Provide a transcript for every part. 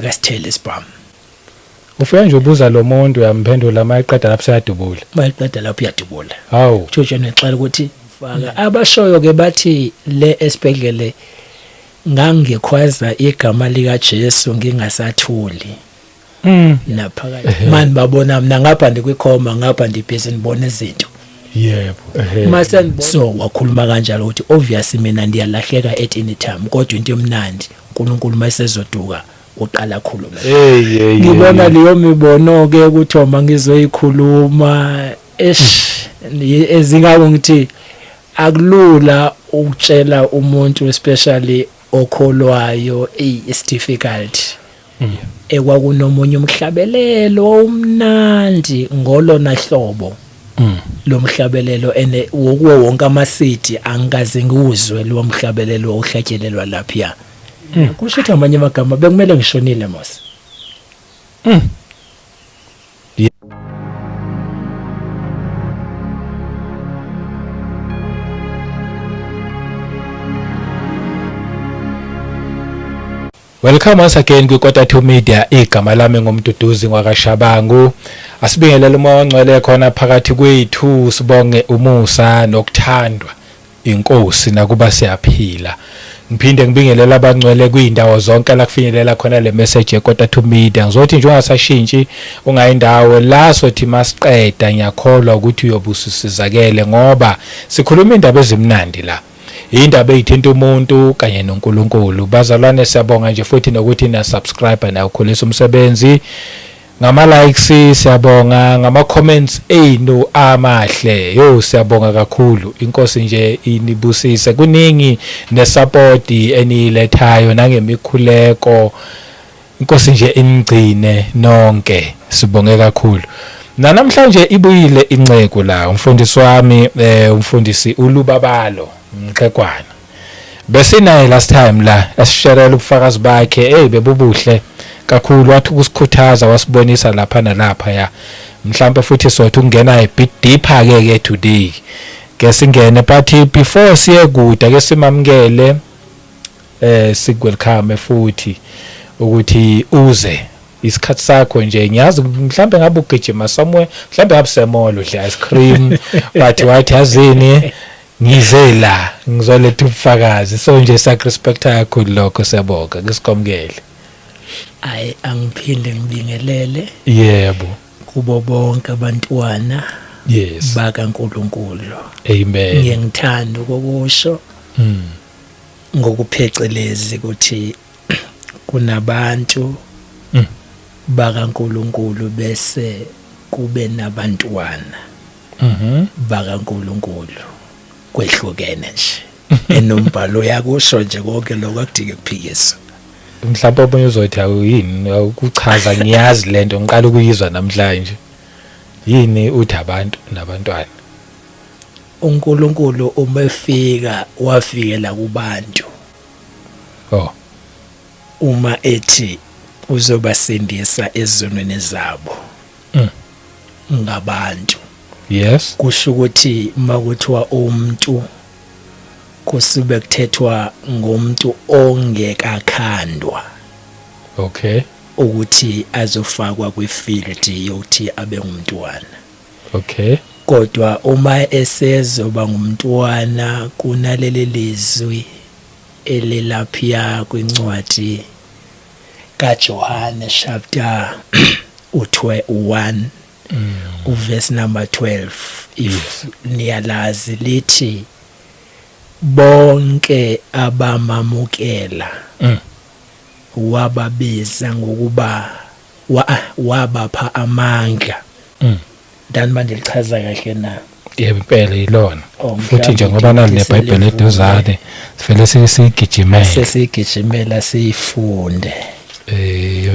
Akasithele isibhamu. Ufika nje ubuza lo muntu uyamphendula mayeqeda lapho seyadubula. Mayeqeda lapho uyadubula. Hawu. Kusho nexela ukuthi faka abashoyo ke bathi le esibhedlele ngangikhwaza igama lika Jesu ngingasathuli. Naphakathi mani babona mina ngapha ndikwikhoma ngapha ndibhizi ndibona izinto. Yebo. Mase so wakhuluma kanjalo ukuthi obviously mina ndiyalahleka at any time kodwa into emnandi uNkulunkulu mayesezoduka uqala akhulume. Hey hey. Ngibona leyo mibono ke ukuthi uma ngizoyikhuluma eish ezingako ngithi akulula ukutshela umuntu especially okholwayo ey it's difficult. Ekwakunomunye umhlabelelo omnandi ngolona hlobo lomhlabelelo ene wokuwo wonke ama-CD angikaze ngiwuzwe lo mhlabelelo ohlatshelelwa lapha. Kusho ukuthi amanye amagama bekumele ngishonile mos. Welcome once again kwi Quarter Media. Igama lami ngumduduzi ngwakashabangu. Asibingelele umoya ongcwele khona phakathi kwethu, sibonge umusa nokuthandwa inkosi nakuba siyaphila. Ngiphinde ngibingelele abangcwele kuyindawo zonke la kufinyelela khona le message ye Quarter Media. Ngizothi nje ungasashintshi ungayindawo la sothi masiqeda, ngiyakholwa ukuthi uyobusisizakele ngoba sikhuluma indaba ezimnandi la. Indaba eyithinta umuntu kanye noNkulunkulu. Bazalwane siyabonga nje futhi nokuthi na subscribe na ukhulisa umsebenzi. Ngama likes siyabonga, ngama comments enu amahle. Yo siyabonga kakhulu. Inkosi nje inibusise. Kuningi ne support eniyilethayo nangemikhuleko. Inkosi nje inigcine nonke. Sibonge kakhulu. Namhlanje ibuyile inceku la umfundisi wami umfundisi uLubabalo Mxegwana. Besinaye last time la esisherela ubufakazi bakhe, hey bebubuhle kakhulu, wathi ukusikhuthaza wasibonisa lapha nalapha ya. Mhlambe futhi sothi ukungena a bit deeper ke ke today. Ke singene but before siye kude ke simamkele sikwelcome futhi ukuthi uze isikhathi sakho nje. Ngiyazi mhlambe ngabe ugijima somewhere, mhlambe ngabe semall udla ice cream but wathi yazini ngize la ngizoletha ubufakazi. So nje siyakurespecta kakhulu lokho, siyabonga ngisikomkele. Ayi angiphinde ngibingelele. Yebo. Kubo bonke abantwana. Yes. BakaNkulunkulu. Amen. Ngiyengithanda ukusho. Ngokuphecelezi ukuthi kunabantu bakaNkulunkulu bese kube nabantwana bakaNkulunkulu, kwehlukene nje. Enombhalo yakusho nje konke lokho akudinge kuphikisa. Mhlawumbe omunye uzothi awuyini ukuchaza, ngiyazi lento ngiqala ukuyizwa namhlanje. Yini uthi abantu nabantwana? uNkulunkulu uma efika wafikela kubantu. Oh. Uma ethi uzobasindisa ezonweni zabo. Ngabantu. Yes. Kusho ukuthi makuthiwa umuntu kusube kuthethwa ngomuntu ongekakhandwa. Okay. Ukuthi azofakwa kwifield yokuthi abe ngumntwana. Okay. Kodwa uma esezoba ngumntwana kunaleli lizwi elilaphiya kwincwadi kaJohane chapter u-1 uverse number 12 if niyalazi, lithi bonke abamamukela wababiza ngokuba wabapha amandla. Ndani mandilichaza kahle na? Yebo impela yilona. Oh, Futhi njengoba nali neBhayibheli eduzane sivele siyigijimele. Sesiyigijimela siyifunde.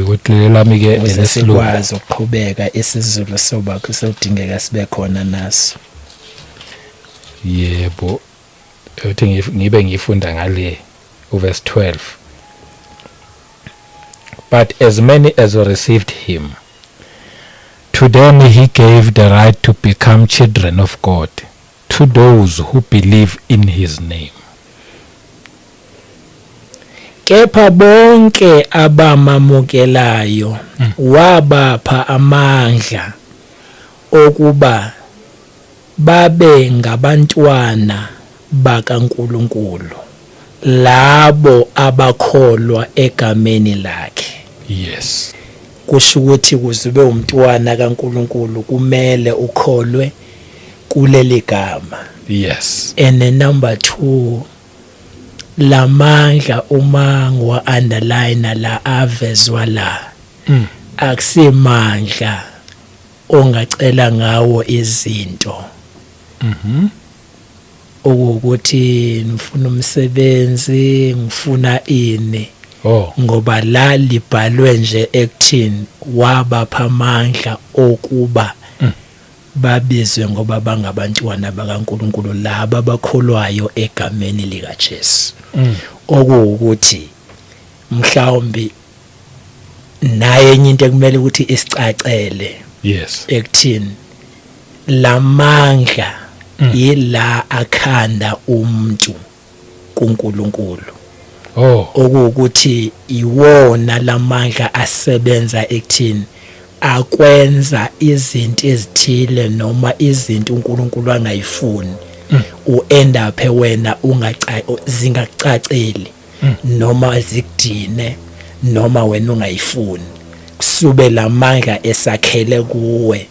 Ukuthi lami ke lesilungu sikwazi ukuqhubeka isiZulu soba kusodingeka sibe khona naso. Yebo. Uthi ngibe ngifunda ngale uverse 12. But as many as received him, to them he gave the right to become children of God, to those who believe in his name. Kepha bonke abamamukelayo wabapha amandla okuba babe ngabantwana bakaNkulunkulu, labo abakholwa egameni lakhe. Yes. Kusho ukuthi ukuze ube umntwana kaNkulunkulu kumele ukholwe kuleli gama. Yes. And number 2, lamandla uma ngiwa underline la avezwa la, akusimandla ongacela ngawo izinto. Ukuthi ngifuna umsebenzi, ngifuna ini. Oh. Ngoba la libhalwe nje ekuthini wabapha amandla okuba babizwe ngoba bangabantwana bakaNkulunkulu laba abakholwayo egameni likaJesu. Okuwukuthi mhlawumbi naye enye into ekumele ukuthi isicacele. Yes. Ekuthini lamandla yila akhanda umuntu kuNkulunkulu. Oh. Okuwukuthi iwona lamandla asebenza ekuthini akwenza izinto ezithile noma izinto uNkulunkulu angayifuni, u-end up wena zingacaceli noma zikudine noma wena ungayifuni, kusube lamandla esakhele kuwe.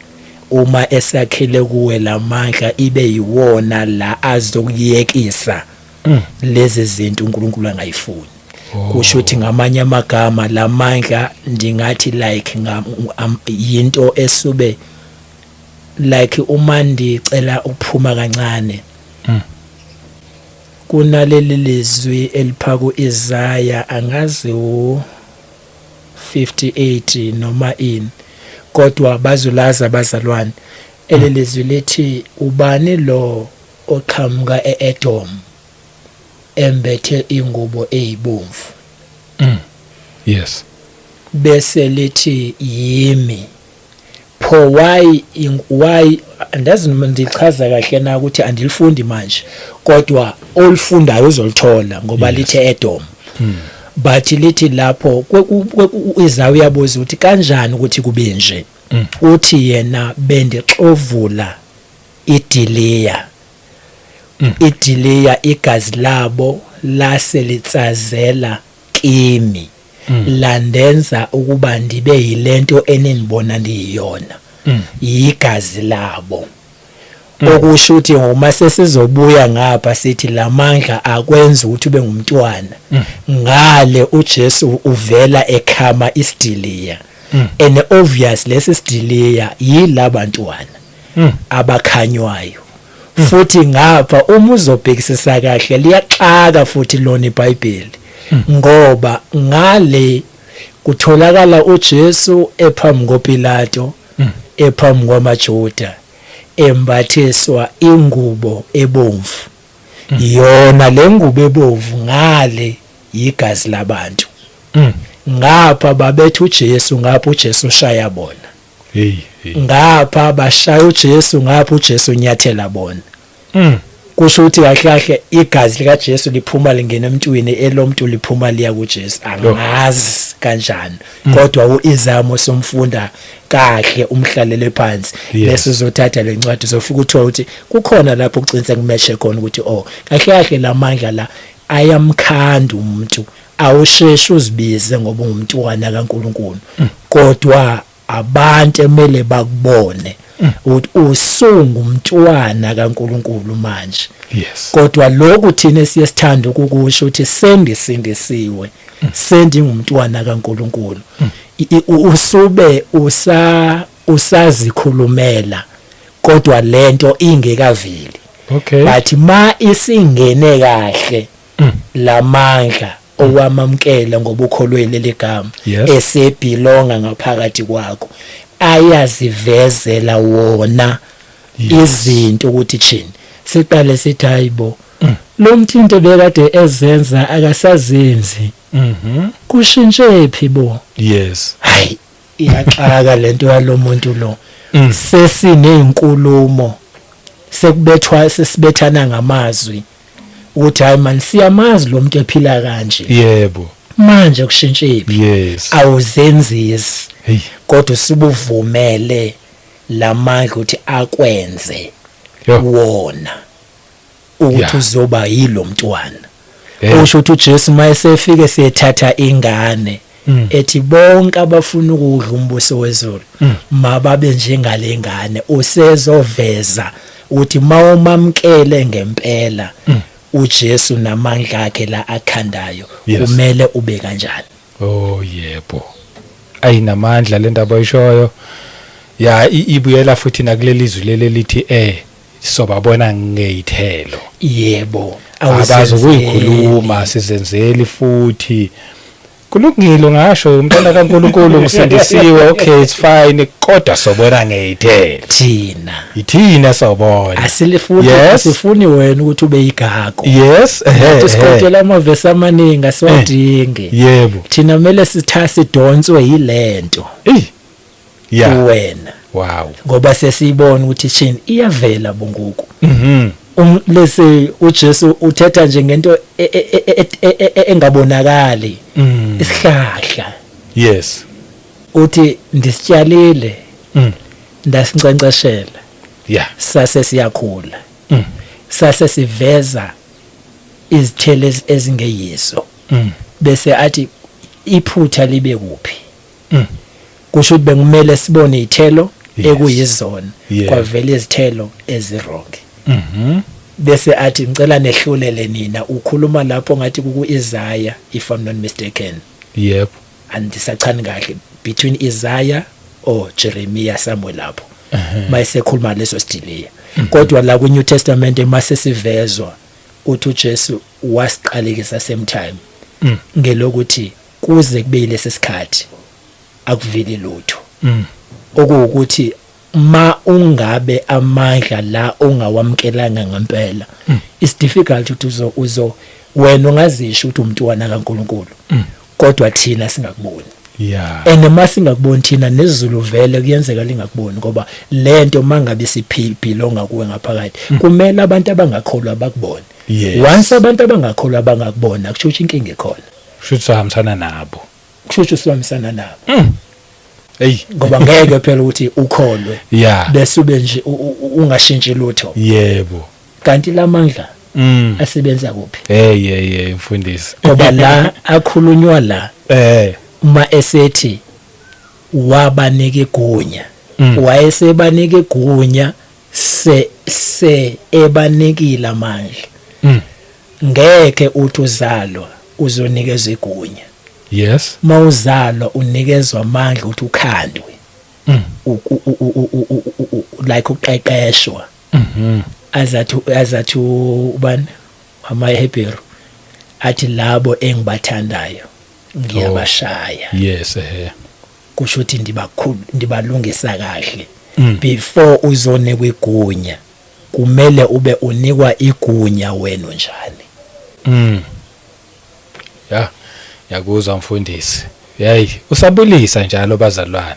Uma esakhele kuwe lamandla ibe yiwona la azokuyekisa lezi zinto uNkulunkulu angayifuni. Kusho ukuthi ngamanye amagama lamandla ndingathi like yinto esube like uma ndicela ukuphuma kancane, kunaleli lizwi elipha kuIsaya, angazi u 58 noma ini, kodwa bazulaza abazalwane, elelizwi lithi ubani lo oqhamuka eEdom embethe ingubo ezibomvu? Yes. Bese lithi yimi. Pho why andazi noma ndichaza kahle na ukuthi andilifundi manje, kodwa olifundayo uzolithola ngoba lithe Edom. But lithi lapho uIsaya uyabuza ukuthi kanjani ukuthi kube nje. Uthi yena bendixovula idiliya. Idiliya igazi labo lase litsazela kimi, landenza ukuba ndibe yilento eninibona ndiyiyona, igazi labo. Okusho ukuthi uma sesizobuya ngapha sithi lamandla akwenza ukuthi ube ngumntwana, ngale uJesu uvela ekhama isidiliya, and obvious lesi sidiliya yilabantwana abakhanywayo. Futhi ngapha uma uzobhekisisa kahle liyaxaka futhi lona iBhayibheli, ngoba ngale kutholakala uJesu ephambi koPilato, ephambi kwamaJuda, embathiswa ingubo ebomvu. Yona le ngubo ebomvu ngale igazi labantu. Ngapha babethu uJesu, ngapha uJesu ushaya bona. Hey. Ngapha bashaya uJesu, ngapha uJesu unyathela bona. Kusho ukuthi kahle kahle igazi lika Jesu liphuma lingena emntwini, elomuntu liphuma liya kuJesu. Angazi kanjani, kodwa uIzamo somfunda kahle umhlalele phansi, bese uzothatha lencwadi uzofika uthola ukuthi kukhona lapho kucinse kumeshe khona ukuthi oh kahle kahle lamandla la ayamkhanda umuntu, awusheshe uzibize ngoba ungumntwana kaNkuluNkulu, kodwa abantu emele bakubone ukuthi usungumntwana kaNkuluNkulu manje. Yes. Kodwa lokhu thina siye sithanda ukukusho ukuthi sendisindisiwe, sendingumntwana kaNkuluNkulu, usube usazikhulumela kodwa lento ingekaveli. Okay. But ma isingene kahle lamandla owamamkela ngoba ukholwe leli gama, Yes. esebhilonga ngaphakathi kwakho, ayazivezela wona izinto ukuthi chini. Siqale sithi hayibo, lo mthinto bekade ezenza akasazenzi, kushintshe phi bo? Yes. Hayi, iyaxaka lento yalomuntu lo. Sesinezinkulumo, sekubethwa, sesibethana ngamazwi ukuthi hayi man, siyamazi lo muntu ephila kanje. Yebo. Manje kushintshiphi? Yes. Awuzenzisi. Hey. Kodwa usubuvumele lamandla ukuthi akwenze Yo. wona ukuthi Yeah. uzoba yilo mntwana. Eh. Usho ukuthi uJesu mayesefike sethatha ingane ethi bonke abafuna ukudla umbuso wezulu mababe njengale ngane, usezoveza ukuthi mawumamkele ngempela uJesu namandla akhe la akhandayo, kumele ube kanjani. Oh yebo, ayinamandla le ndaba oyishoyo. Ya, ibuyela futhi nakuleli zwi leli lithi sobabona ngeyithelo. Yebo. Abazi ukuyikhuluma, sizenzeli futhi. Kulungile, ngasho umntwana kaNkuluNkulu, ngisindisiwe, okay, it's fine, kodwa sobona ngeyithelo. Thina ithina sobona. Asilifuni, asifuni wena ukuthi ube yigago. Yes. Nathi sikotela amavesi amaningi asiwadingi. Thina kumele sithathe sidonswe yilento. Ey. Yeah. Wena. Wow. Ngoba sesiyibona ukuthi chini iyavela bongoku. Lese uJesu uthetha nje ngento engabonakali. Isihlahla. Yes. Uthi ndisitshalile. Ndasinkcenkceshela. Sase siyakhula. Sase siveza izithelo ezingeyizo. Bese athi iphutha libe kuphi? Kusho ukuthi bekumele sibone izithelo ekuyizona, kwavela izithelo eziwrong. Bese athi ngicela nehlulele nina. Ukhuluma lapho ngathi kuku Isaiah, if I'm not mistaken. Yebo. Andisachani kahle between Isaiah or Jeremiah, somewhere lapho. Mayisekhuluma leso sidiliya. Kodwa la ku New Testament mase sivezwa uthi uJesu wasiqalekisa same time. Ngelokuthi kuze kube yilesi sikhathi akuveli lutho. Okuwukuthi ma ungabe amandla la ongawamkelanga ngempela, it's difficult ukuthi uzo wena ungazisho ukuthi umntwana kaNkuluNkulu, kodwa thina singakuboni. And masingakuboni thina, nezulu vele kuyenzeka lingakuboni, ngoba lento mangabe siphilonga kuwe ngaphakathi, kumele abantu abangakholwa bakubone. Once abantu abangakholwa bangakubona, kusho ukuthi inkinga ikhona. Kusho ukuthi sihambisana nabo. Kusho ukuthi usihambisana nabo. Hey. Ngoba ngeke phela ukuthi ukholwe bese ube nje ungashintshi lutho. Yebo. Kanti lamandla asebenza kuphi? Hey hey hey, mfundisi. Ngoba la akhulunywa la uma esethi wabanika igunya, wayesebanika igunya se ebanikile amandla. Ngeke uthi uzalwa uzonikezwa igunya. Yes. Mawuzalwa unikezwa amandla ukuthi ukhandwe. Like uqeqeshwa. Azathi ubani amaHebheru athi labo engibathandayo ngiyabashaya. Yes. Kusho ukuthi ndibakhulu, ndibalungisa kahle. Before uzonikwa igunya kumele ube unikwa igunya wena njani. Ya, yakuzwa mfundisi. Hey, usabulisa njalo bazalwane.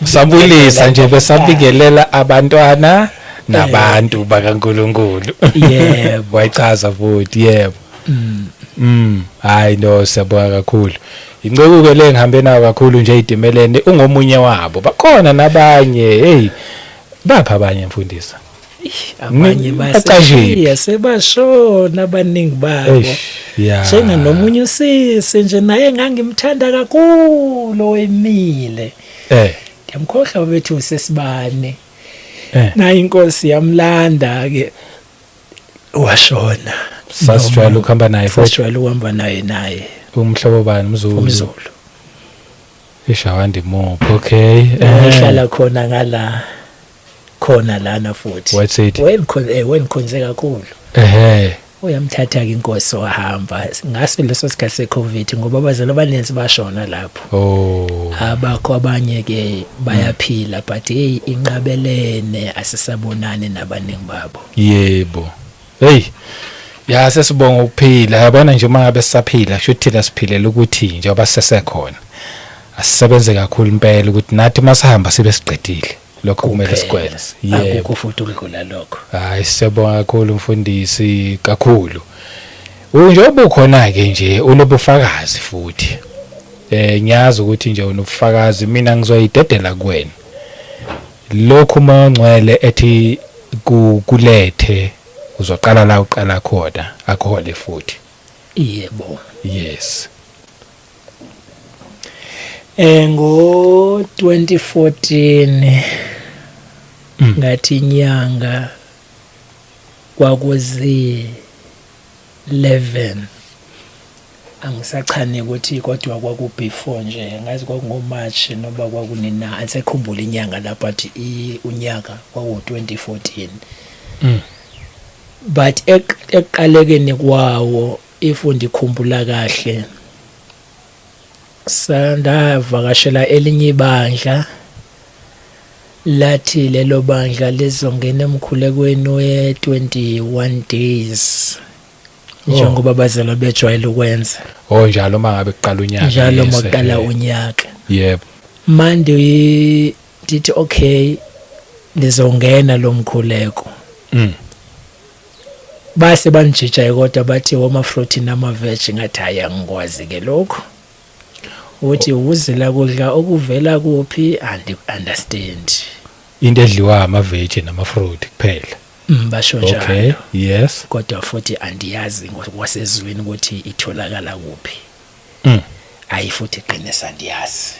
Usabulisa nje besabingelela abantwana nabantu bakaNkuluNkulu. Yebo. Wayichaza futhi, yebo. Hayi no, siyabonga kakhulu. Inceku ke le ngihambe nayo kakhulu nje idimelene, ungomunye wabo. Bakhona nabanye, hey. Bapha abanye mfundisi. Abanye baseshiya sebashona abaningi babo. Njenga nomunye usisi nje naye ngangimthanda kakhulu wemile. Ngiyamkhohlwa bethu usesibane. Naye inkosi yamlanda ke washona. Sasijwayele ukuhamba naye futhi. Sasijwayele ukuhamba naye. Umhlobo bani? Umzulu. Umzulu. Ishawandi muphi? Okay. Ehlala khona ngala khona lana futhi. White City. Wenikhonze kakhulu. Uyamthatha ke inkosi wahamba ngaso leso sikhathi seCovid, ngoba abazali abaninzi bashona lapho. Oh. Abakho abanye ke bayaphila, but hey, inqabelene asisabonani nabaningi babo. Yebo. Hey. Ya, sesibonga ukuphila. Yabona nje uma ngabe sisaphila, kusho ukuthi thina siphilela ukuthi njengoba sisesekhona. Asisebenze kakhulu impela ukuthi nathi masihamba sibe siqedile. Lokho kumele sikwenze. Yebo. Akukho futhi ukudlula lokho. Hayi, siyabonga kakhulu mfundisi, kakhulu. Njengoba ukhona ke nje unobufakazi futhi. Ngiyazi ukuthi nje unobufakazi, mina ngizoyidedela kuwena. Lokhu uMoya oNgcwele ethi kulethe, uzoqala la uqala khona, akhole futhi. Yebo. Yes. Ngo 2014 ngathi inyanga kwakuzi 11, angisachani ukuthi kodwa kwaku before nje, ngazi kwakungo March noma kwakunina, angisekhumbula inyanga lapha, but unyaka kwaku 2014. But ekuqalekeni kwawo, if ndikhumbula kahle, sandavakashela elinye ibandla, lathi lelo bandla lizongena emkhulekweni we-21 days njengoba abazalwa bejwayele ukwenza. Oh, njalo uma ngabe kuqala unyaka. Njalo makuqala unyaka. Manje ndithi okay, nizongena lo mkhuleko. Base banijija kodwa bathi woma fruit nama veg, ngathi hayi, angikwazi ke lokho. Uthi uzila kudla okuvela kuphi? Andi understand. Into edliwa ama veg nama fruit kuphela. Basho njalo. Okay, yes. Kodwa futhi andiyazi ngokwasezweni ukuthi itholakala kuphi. Ayi, futhi qinisa, andiyazi.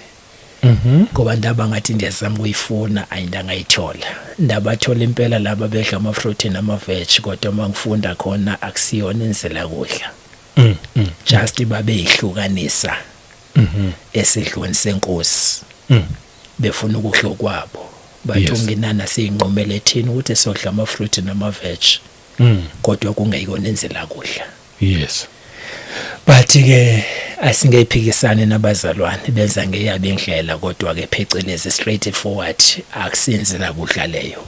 Ngoba ndaba ngathi ndiyazama ukuyifuna, ayindangayithola. Ndabathola impela laba bedla ama fruit nama veg, kodwa mangifunda khona akusiyona indlela kudla. Just babeyihlukanisa esidlweni senkosi. Befuna ukudla kwabo. Bathi ungenana siyinqumele thina ukuthi sodla ama fruit nama veg. Kodwa kungeyikona indlela kudla. But ke asingeyiphikisane nabazalwane, benza ngeyabo indlela, kodwa ke phecelezi straight forward akusenzela kudla leyo.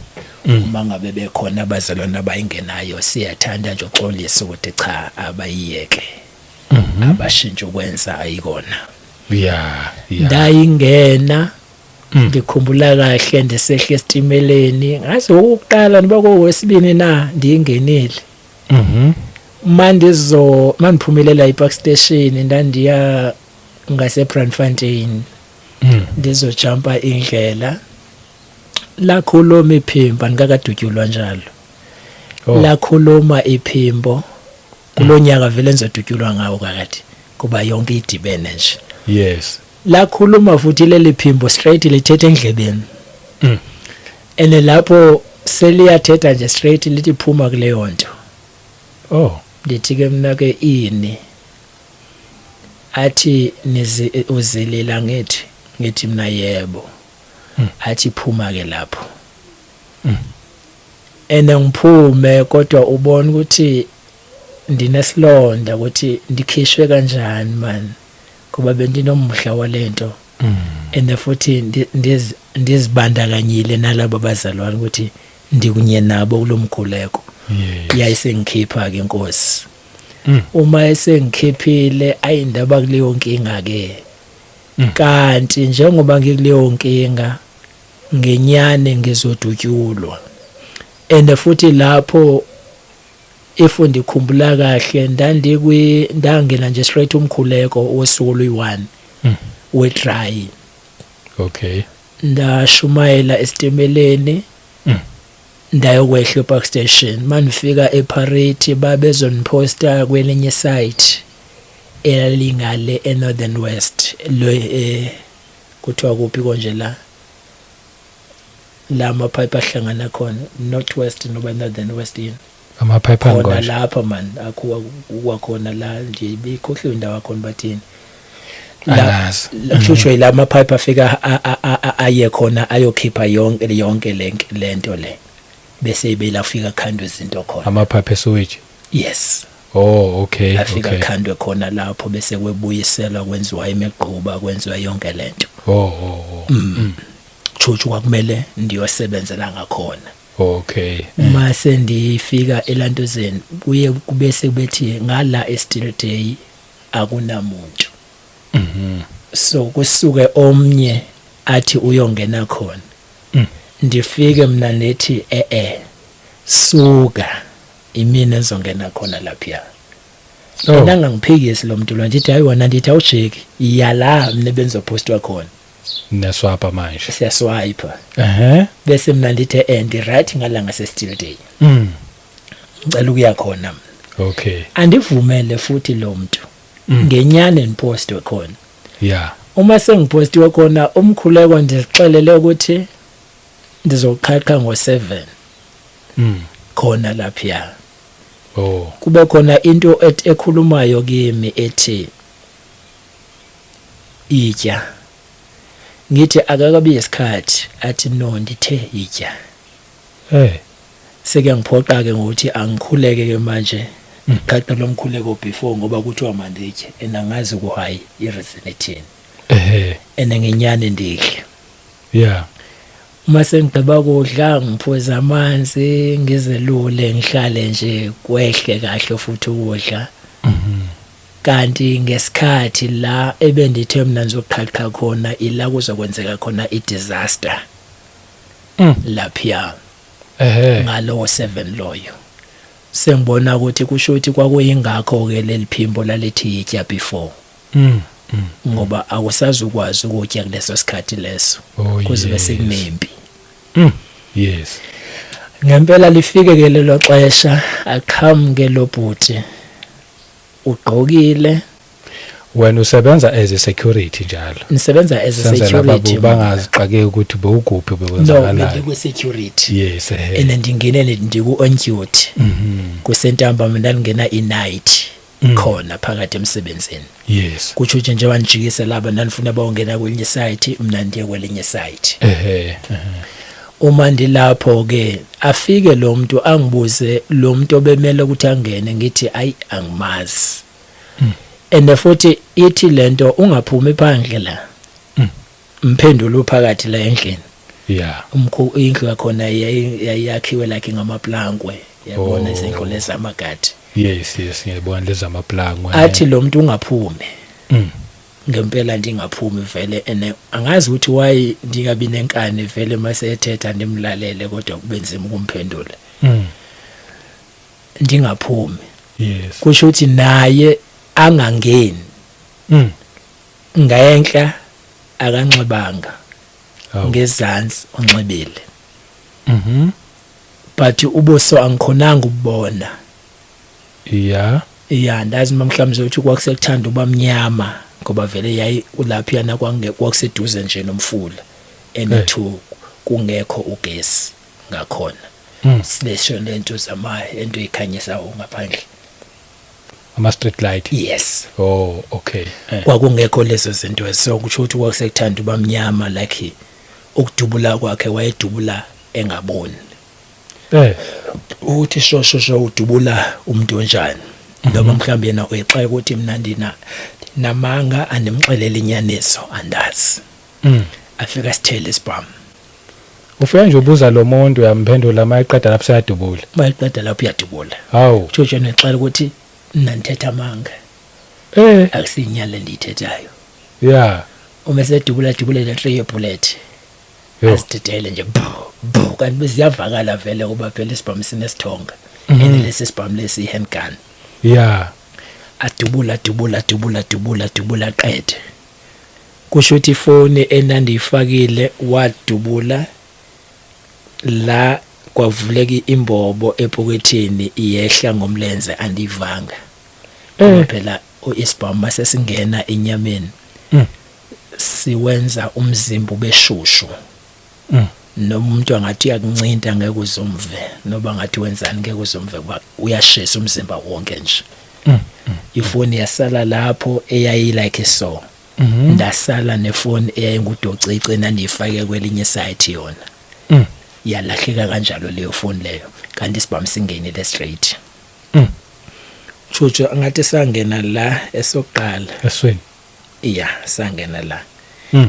Uma ngabe bekhona abazalwane abayingenayo, siyathanda nje uxolisa ukuthi cha, abayiyeke. Abashintshe ukwenza, ayikona. Ndayingena. Ngikhumbula kahle ndisehle esitimeleni, ngaze ukuqala niba kowesibini na ndiyingenile. Mandizo mandiphumelela iPark Station, ndandiya ngase Brandfontein. Ndizojumpa indlela, lakhuluma iphimbo, andikakadutyulwa njalo. Lakhuluma iphimbo kulonyaka vele nizodutyulwa ngawo kakade, kuba yonke idibene nje. Lakhuluma futhi leli phimbo straight, lithethe endlebeni. Ene lapho seliyathetha nje straight, lithi phuma kuleyo nto. Ndithi ke mina ke ini? Athi nizi uzilila, ngithi mina yebo. Athi phuma ke lapho. Ene ngiphume, kodwa ubona ukuthi ndinesilonda ukuthi ndikhishwe kanjani man, kuba bendinomdla walento. And futhi ndizibandakanyile nalabo bazalwane ukuthi ndikunye nabo kulomkhuleko. Yayisengikhipha ke inkosi. Uma esengikhiphile, ayindaba kuleyo nkinga ke. Kanti njengoba ngikuleyo nkinga ngenyane ngizodutyulwa. And futhi lapho, if ndikhumbula kahle, ndandikwi ndangena nje straight umkhuleko wosuku oluyi-1 we dry. Ndashumayela esitimeleni. Ndayokwehla ePark Station, manifika eParity babezoniposta kwelinye site elalingale eNorthern West lo, kuthiwa kuphi konje la la amapipe ahlangana khona, North West noba Northern West yini? Amaphayiphi khona angonje. Lapha man akhuwa kwakhona la nje, bikhohliwe indawo yakhona, bathini la? Angazi. Kusho la amapipe afika aye khona, ayokhipha yonke yonke lento le, bese belafika khandwe izinto khona. Amaphayiphi esewage. Yes. Oh, okay. Afika khandwe khona lapho, bese kwebuyiselwa, kwenziwa imigquba, kwenziwa yonke lento. Oh. Chuchu kwakumele ndiyosebenzela ngakhona. Mase ndifika elantuzeni, kuye kubese bethi ngala e-Still Day akunamuntu. So kusuke omnye athi uyongena khona. Ndifike mina nethi eh eh, suka, imina ezongena khona lapha. Oh. Nangangiphikisi lo muntu lo, ndithi hayi wona, ndithi awujiki, iya la mina benizopostwa khona. Neswapa manje. Siyaswipe. Ehhe. Bese mina ndithi and right ngalanga se-Still Day, ngicela ukuya khona mina. Andivumele futhi lo muntu, ngenyane ndipostwe khona. Uma sengipostiwe khona, umkhuleko ndizixelele ukuthi ndizoqhaqha ngo-7 khona lapha. Kube khona into ekhulumayo kimi ethi itya. Ngithi akakabi isikhathi, athi no, ndithe itya. Sekuyangiphoqa ke ngokuthi angikhuleke ke manje, qhaqa lo mkhuleko before, ngoba kuthiwa manditye and angazi ku hayi i-reason ethini. And ngenyane ndidle. Uma sengigqiba kudla, ngiphuza amanzi, ngizelule, ngihlale nje, kwehle kahle futhi ukudla. Kanti ngesikhathi la ebendithe mina ngizoqhaqha khona, ila kuzokwenzeka khona i-disaster lapha ngalowo 7 loyo. Sengibona ukuthi kusho ukuthi kwakuyingakho ke leli phimbo lalithi yitya before, ngoba awusazukwazi ukutya kuleso sikhathi leso, kuzobe sekunempi. Ngempela lifike ke lelo xesha, aqhamuke lo bhuti ugqokile. Wena usebenza as a security njalo? Nisebenza as a senzela security. babu bangazixakeki ukuthi bewukuphi, No. bewenzakalani. Bendiku-security. Yes, ehe. And ndingene ndiku-on duty, kusentambama, ndandingena i-night khona phakathi emsebenzini. Kutsho ukuthi njengoba ndijikise laba, ndandifuna bawungena kwelinye site, mna ndiye kwelinye site. Ehe ehe. Uma ndilapho ke, afike lo muntu angibuze lo muntu obemele ukuthi angene. Ngithi ayi, angimazi. And futhi ithi lento ungaphumi phandle la, mphendulo uphakathi la endlini. Umkhu indlu yakhona yayakhiwe like ngamaplankwe, yabona, izindlu lezamagadi. Yes, ngiyabona lezi amaplangwe. Athi lo muntu ungaphumi. Ngempela ndingaphumi vele, ene angazi ukuthi why ndingabi nenkani vele mase ethetha ndimlalele, kodwa kube nzima ukumphendula. Ndingaphumi. Kusho ukuthi naye angangeni. Ngenhla akanxibanga, ngezansi unxibile, but ubuso angikhonanga ukubona. Ya, ndazi noma mhlawumbe ukuthi kwakusekuthanda uba mnyama, ngoba vele yayi ulaphiyana kwakuseduze nje nomfula, and two, kungekho ugesi ngakhona. Silesho lento zama into ikhanyisayo ngaphandle. Ama street light? Yes. Oh, okay. Kwakungekho lezo zinto, so kusho ukuthi kwakusekuthanda uba mnyama, like ukudubula kwakhe wayedubula engaboni ukuthi sho sho sho udubula umuntu onjani, noma mhlawumbe yena uyixeka ukuthi mina ndina namanga, andimxelele inyaniso, andazi. Afika sithele isibhamu. Ufika nje ubuza lo muntu, uyamphendula, mayeqeda lapho seyadubula? Bayiqeda lapho uyadubula. Hawu. Tshotsho nexela ukuthi mina ndithetha amanga, akusiyinyani le ndiyithethayo. Uma sedubula dubule le three bullet, azidedele nje bu bu, kanti beziyavakala vele kuba phela isibhamu sinesithonga, and lesi sibhamu lesi handgun. Adubula, dubula, dubula, dubula, dubula, qede. Kusho ukuthi ifoni enandiyifakile, wadubula la kwavuleka imbobo epokethini, iyehla ngomlenze, andiyivanga, ngoba phela isibhamu mase singena enyameni, siwenza umzimba ubeshushu. Noma umuntu angathi uyakuncinta, ngeke uzumve, noba ngathi wenzani, ngeke uzumve, kuba uyashisa umzimba wonke nje. Ifoni yasala lapho eyayi like so. Ndasala nefoni eyayingudocice enandiyifake kwelinye site yona. Yalahleka kanjalo leyo phone leyo, kanti isibhamu singenile straight. Tshutshu ngathi sangena la esokuqala. Esweni? Iya, sangena la.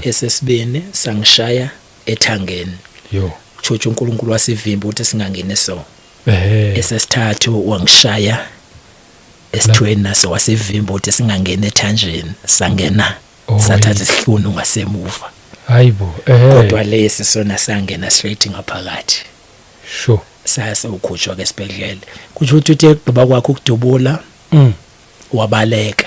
Esesibini sangishaya ethangeni. Yo. Tshutshu uNkulunkulu wasivimba ukuthi singangeni so. Esesithathu wangishaya esithweni, naso wasivimba ukuthi singangeni ethanjeni, sangena, sathatha isihlunu ngasemuva. Hayibo, ehe. Kodwa lesi sona sangena straight ngaphakathi. Saya sewukhutshwa ke esibhedlela. Kusho ukuthi uthe kugqiba kwakho ukudubula, Wabaleka.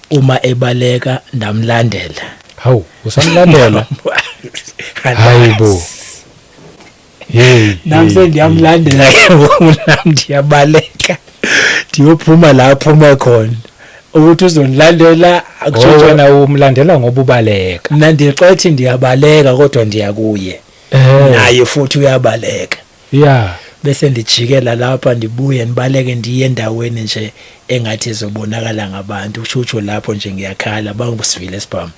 Uma ebaleka ndamlandela. Hawu, usamlandela? Hayibo. Hey. Nami sendiyamlandela ke ngoku, nami ndiyabaleka ndiyophuma la aphume khona, ukuthi uzondilandela. Akusho wena umlandela ngoba ubaleka. Mina ndixethi ndiyabaleka, kodwa ndiya kuye. Naye futhi uyabaleka. Bese ndijikela lapha, ndibuye ndibaleke, ndiye endaweni nje engathi izobonakala ngabantu. Ushutsho lapho nje ngiyakhala, bangusivile sibhamu.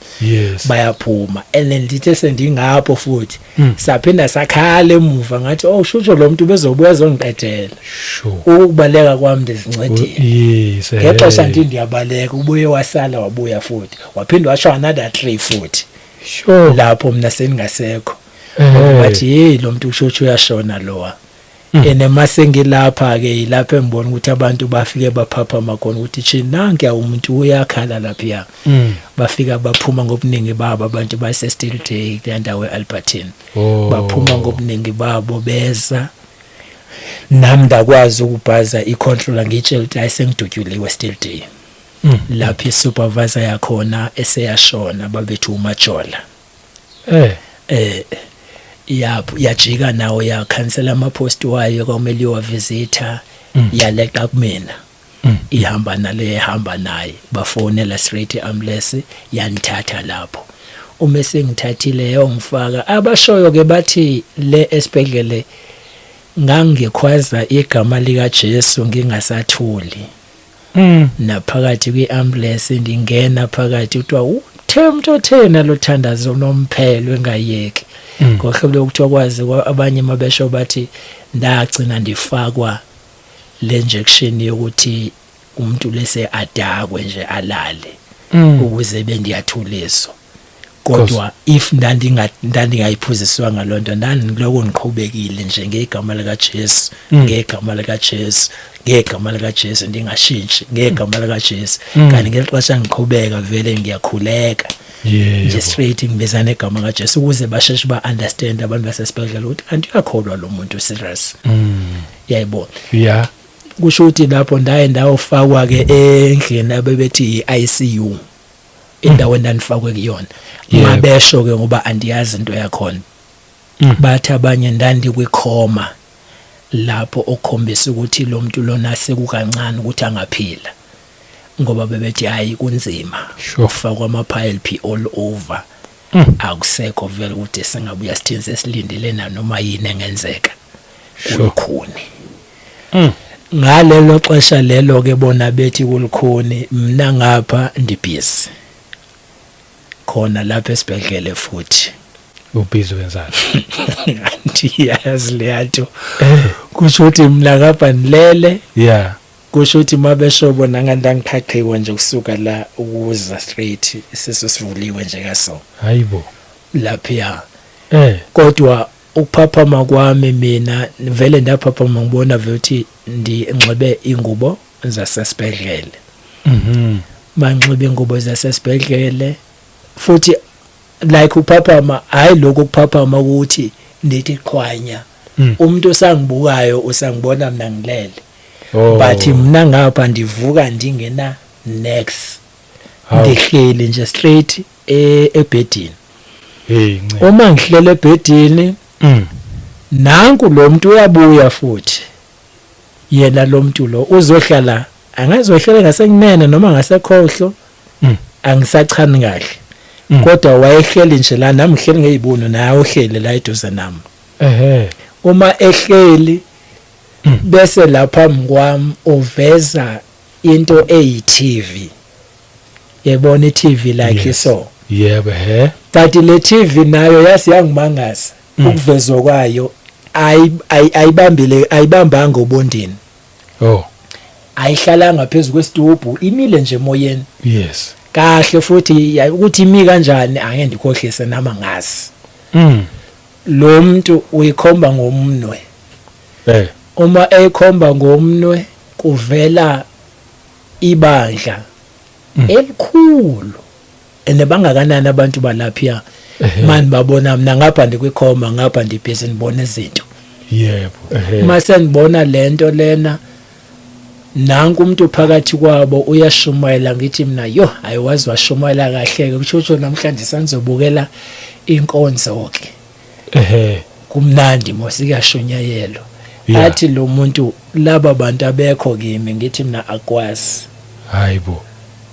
Bayaphuma and then ndithe sendingapho futhi saphinda sakhala emuva, ngathi, "Oh, shutsho lo muntu bezobuya ezongiqedela." Ukubaleka kwami ndizincedile. Ngexesha ndithi ndiyabaleka, ubuye wasala, wabuya futhi, waphinda washo another 3 futhi. Lapho mina sendingasekho. Bathi, "Hey, lo muntu ushutsho uyashona lowa." Ene mase ngilapha ke, yilapho engibona ukuthi abantu bafike baphaphama khona ukuthi chi, nanke umuntu uyakhala lapha. Bafika baphuma ngobuningi babo abantu base Still Day kule ndawo eAlbertine. Baphuma ngobuningi babo beza, nami ndakwazi ukubhaza icontroller, ngitshela ukuthi ayisengidutyuliwe Still Day. Lapho isupervisor yakhona eseyashona, babethu uMajola. Yajika nawo, yakhansela ama-post wayo kwamele iwavisitha. Yaleqa kumina. Ihamba nale, ehamba naye, bafonela straight i-ambulance, yanithatha lapho. Uma sengithathile yongifaka, abashoyo ke bathi le esibhedlele ngangikhwaza igama lika Jesu ngingasathuli. Naphakathi kwi-ambulance, ndingena phakathi, kuthiwa uthe umuntu othena lo thandazo nomphelo engayeki. Ngohlobo lokuthiwa kwazi abanye mabesho bathi ndagcina ndifakwa le injection yokuthi umuntu lese adakwe nje alale ukuze bendiyathuliswa, kodwa if ndandingayiphuziswa ngalonto, ndandiloko ngiqhubekile nje ngegama lika Jesu, ngegama lika Jesu, ngegama lika Jesu, ndingashintshi, ngegama lika Jesu. Kanti ngelixesha ngiqhubeka vele ngiyakhuleka nje straight, ngibizana egama kaJesu ukuze basheshe ba understand abantu basesibhedlela ukuthi kanti uyakholwa lo muntu serious. Yayibona? Kusho ukuthi lapho ndaye ndawofakwa ke endlini abebethi i-ICU, indawo endandifakwe kuyona. Mabesho ke, ngoba andiyazi into yakhona, bathi abanye ndandikwikhoma lapho, okukhombisa ukuthi lo muntu lona sekukancane ukuthi angaphila, ngoba bebethi hayi, kunzima. Ufakwa ama-PLP all over. Akusekho vele ukuthi singabuya sithini, sesilindele na noma yini engenzeka. Kulukhuni. Ngalelo xesha lelo ke bona bethi kulukhuni, mina ngapha ndibhizi khona lapha esibhedlele futhi. Ubhizi wenzani? Andiyazi leyanto. Kusho ukuthi mina ngapha nilele. Kusho ukuthi mabesho bona ngandangiqhaqhiwe nje kusuka la ukuza straight, isisu sivuliwe nje kaso. Hayibo. Lapha kodwa ukuphaphama kwami mina vele ndaphaphama ngibona vele ukuthi ndinxibe ingubo zasesibhedlele. Manxibe ingubo zasesibhedlele futhi, like uphaphama, hayi lokho kuphaphama ukuthi ndithi qhwanya. Umuntu osangibukayo usangibona mina ngilele. But mina ngapha ndivuka ndingena next. Ndihleli nje straight ebhedini. Hey nce. Uma ngihlele ebhedini, nanku lo muntu uyabuya futhi. Yena lo muntu lo uzohlala, angazohlala ngasekunene noma ngasekhohlo. Angisachani kahle. Kodwa wayehleli nje la, nami ngihleli ngezibunu, naye uhleli la eduze nami. Uma ehleli, bese lapha kwami uveza into eyi TV. Yebona i-TV like so. Yebo he. But le TV nayo yasi yangimangaza ukuvezwa kwayo, ayibambile, ayibambanga obondeni. Ayihlalanga phezulu kwesitubhu, imile nje emoyeni. Kahle futhi ukuthi imi kanjani angeke ndikhohlise nama ngazi. Lo muntu uyikhomba ngomnwe. Uma eyikhomba ngomnwe kuvela ibandla elikhulu, ene bangakanani abantu balapha mani babona mina ngapha ndikwikhoma, ngapha ndibhizi ndibona izinto. Yebo. Mase ngibona lento lena. Nanku umuntu phakathi kwabo uyashumayela, ngithi mina yo, ayiwazi washumayela kahle ke, kusho ukuthi namhlanje sanizobukela inkonzo ke. Kumnandi mos, kuyashunyayelwa. Athi lo muntu, laba bantu abekho kimi. Ngithi mina akwazi. Hayibo.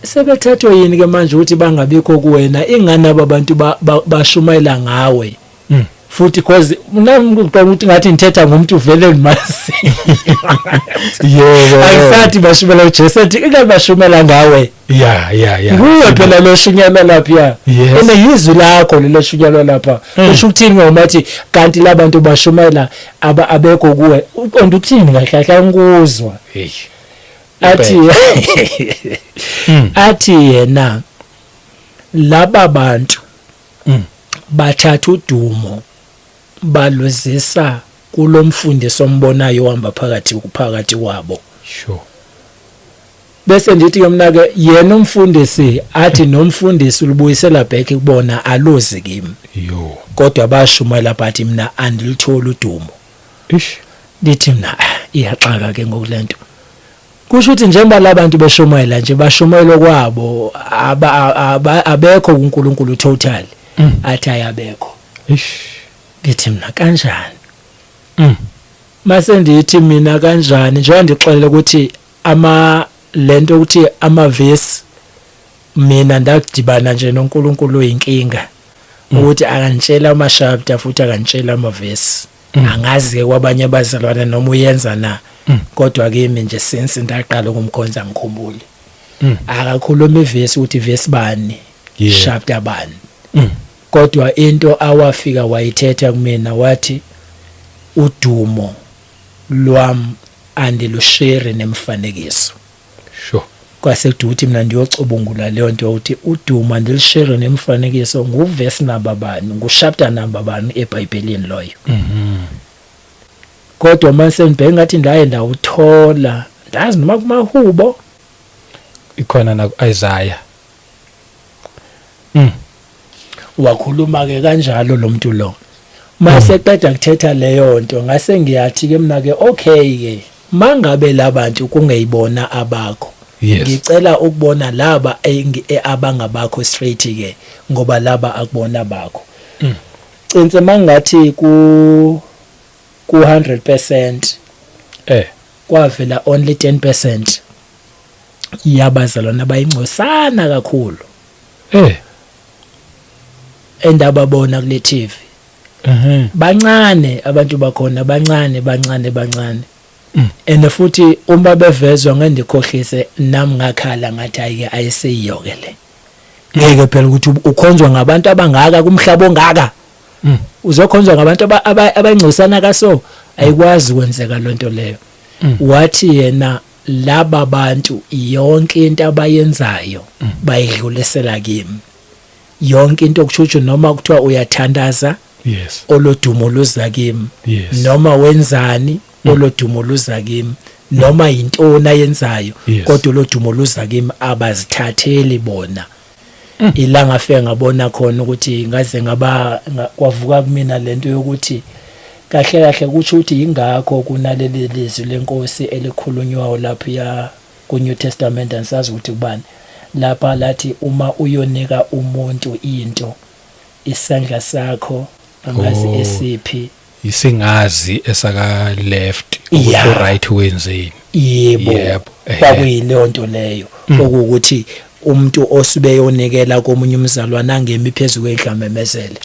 Sebethathwe yini ke manje ukuthi bangabikho kuwena? Ingane aba bantu bashumayela ngawe. Futhi cause nami ngiqonda ukuthi ngathi ngithetha ngomuntu vele ngimazi. Angisathi bashumela uJesu, athi ingane bashumela ngawe. ya ya ya Nguwe phela lo shunyelwa lapha. Ene yizwi lakho lelo shunyelwa lapha. Usho ukuthini ngoba athi kanti labantu bashumayela aba abekho kuwe? Uqonda ukuthini kahle kahle? Ngikuzwa. Hey. Athi athi yena laba bantu bathatha udumo baluzisa kulomfundisi ombonayo ohamba phakathi kwabo. Bese ndithi ke mina ke, yena umfundisi athi nomfundisi ulubuyisela back kubona, aluzi kimi. Yo. Kodwa bashumayela, bathi mina andilitholi udumo. Ish. Ndithi mina, "Ah, iyaxaka ke ngokulento. Kusho ukuthi njengoba labantu beshumayela nje, bashumayela kwabo, abekho kuNkulunkulu total." Athi ayabekho. Ish. Ngithi mina kanjani? Mase ndithi mina kanjani, njengoba ndixelele ukuthi ama lento ukuthi amavesi, mina ndadibana nje noNkulunkulu oyinkinga ukuthi akantshela ama-chapter futhi akantshela amavesi. Angazi ke kwabanye abazalwane noma uyenza na, kodwa kimi nje since ndaqala ukumkhonza ngikhumbule akakhuluma ivesi ukuthi vesi bani, chapter bani. Kodwa into awafika wayithetha kumina, wathi udumo lwam andilushare nemfanekiso. Kwase kuthi mina ndiyocubungula leyo nto ukuthi udumo andilishare nemfanekiso, nguvesi number bani, nguchapter number bani eBhayibhelini loyo. Kodwa mase ngibheka ngathi ndaye ndawuthola, ndazi noma kumahubo. Ikhona na Isaiah. Wakhuluma ke kanjalo lo muntu lo. Mase qeda kuthetha leyo nto, ngase ngiyathi ke mina ke, okay ke, mangabe labantu kungeyibona abakho, ngicela ukubona laba abangabakho straight ke, ngoba laba akubona bakho. Cinse mangathi ku 100% kwavela only 10% yabazalwana abayingcosana kakhulu endababona kule TV. Bancane abantu bakhona, bancane, bancane, bancane. And futhi uma bevezwa ngendikhohlise nami, ngakhala ngathi ayike, ayiseyiyo ke le. Ngeke phela ukuthi ukhonzwa ngabantu abangaka kumhlaba ongaka, uzokhonzwa ngabantu abayingcosana kaso, ayikwazi ukwenzeka lonto leyo. Wathi yena laba bantu yonke into abayenzayo bayidlulisela kimi, yonke into, kusho noma kuthiwa uyathandaza, olodumo luza kimi. Noma wenzani, olodumo luza kimi. Noma yintoni ayenzayo, kodwa olodumo luza kimi, abazithatheli bona. Ilanga afike ngabona khona ukuthi ngaze ngaba kwavuka kumina lento yokuthi kahle kahle kusho ukuthi ingakho kunaleli lizwi lenkosi elikhulunywayo lapha ya ku New Testament, angisazi ukuthi kubani lapha, lathi uma uyonika umuntu into, isandla sakho angazi esiphi Isingazi esaka left ukuthi right wenzeni. Yebo. Kwakuyileyo nto leyo, okuwukuthi umuntu osube yonikela komunye umzalwane angemi phezu kwendlu amemezele.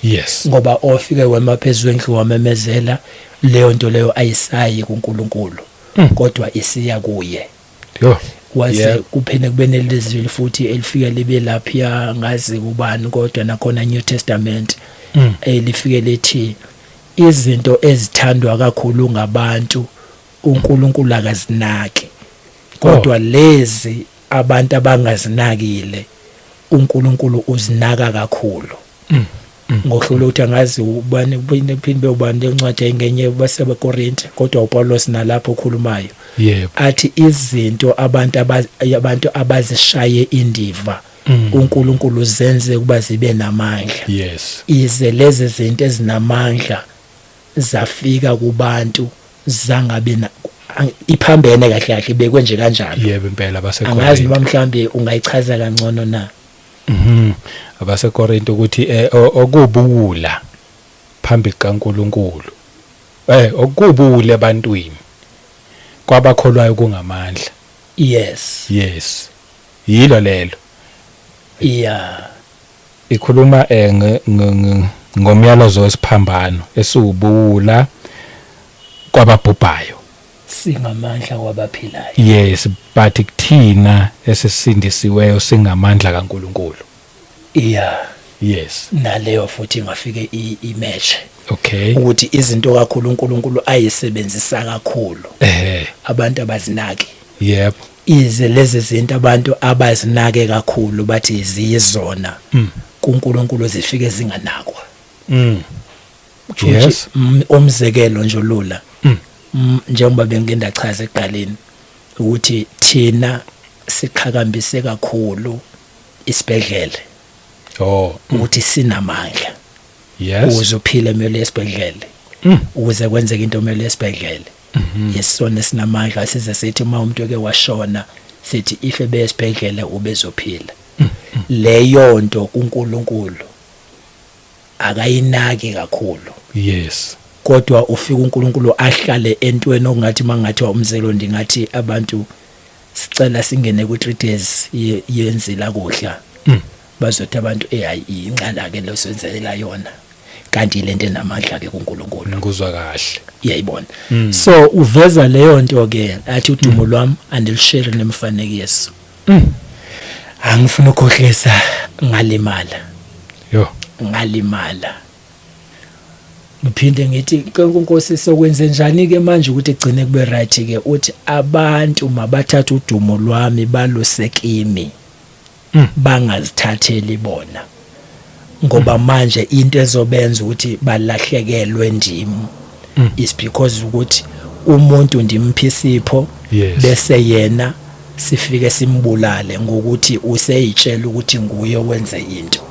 Ngoba ofike wema phezu kwendlu wamemezela, leyo nto leyo ayisayi kuNkulunkulu, kodwa isiya kuye. Yo. Waze kuphinde kube nelizwi futhi elifike libe lapha, ngazi kubani, kodwa nakhona New Testament, elifike lithi izinto ezithandwa kakhulu ngabantu uNkulunkulu akazinaki, kodwa lezi abantu abangazinakile uNkulunkulu uzinaka kakhulu. Ngohlolo ukuthi angazi ubani, kuphinde ubani, lencwadi engenye basebeKorinte, kodwa uPaulos nalapho okhulumayo athi izinto abantu abazishaye indiva, uNkulunkulu zenze kuba zibe namandla. Ize lezi zinto ezinamandla zafika kubantu zangabe na Iphambene kahle kahle, ibekwe nje kanjalo. Yebo impela. Angazi abaseKorinte. noma mhlambe ungayichaza kangcono na. AbaseKorinte ukuthi okubuwula phambi kaNkuluNkulu, okubuwula ebantwini, kwabakholwayo kungamandla. Yes. Yes, yilo lelo. Ikhuluma ngomyalezo wesiphambano esiwubuwula kwababhubhayo, singamandla kwabaphilayo. Yes, but kuthina esisindisiweyo singamandla kaNkuluNkulu. Yes. Naleyo futhi ingafike imatch ukuthi izinto kakhulu uNkulunkulu ayisebenzisa kakhulu, abantu abazinaki. Ize lezi zinto abantu abazinake kakhulu bathi ziyizona, kuNkulunkulu zifike zinganakwa. Umzekelo nje lula, njengoba bengike ndachaza ekuqaleni ukuthi thina siqhakambise kakhulu isibhedlele ukuthi sinamandla, ukuze uphile kumele esibhedlele, ukuze kwenzeke into kumele esibhedlele. Yisona esinamandla, size sithi uma umuntu eke washona sithi if ebesibhedlele ubezophila. Leyo nto kuNkulunkulu akayinaki kakhulu. Kodwa ufika uNkulunkulu ahlale entweni okungathi mangathiwa umzekelo, ndingathi abantu sicela singene ku 3 days yenzila kudla, bazothi abantu eh hayi, incane ke lo senzela yona, kanti lento enamandla ke kuNkulunkulu. Ngikuzwa kahle. Uyayibona? So uveza leyo nto ke, athi udumo lwami andilishare nemfanekiso. Angifuna ukukhohlisa, ngalimala. Yo. Ngalimala, ngiphinde ngithi Nkosi, sokwenze njani ke manje ukuthi igcine kube right ke? Uthi abantu mabathathe udumo lwami baluse kimi, bangazithatheli bona, ngoba manje into ezobenza ukuthi balahlekelwe ndimi is because ukuthi umuntu ndimphi isipho, bese yena sifike simbulale ngokuthi useyitshela ukuthi nguye owenze into.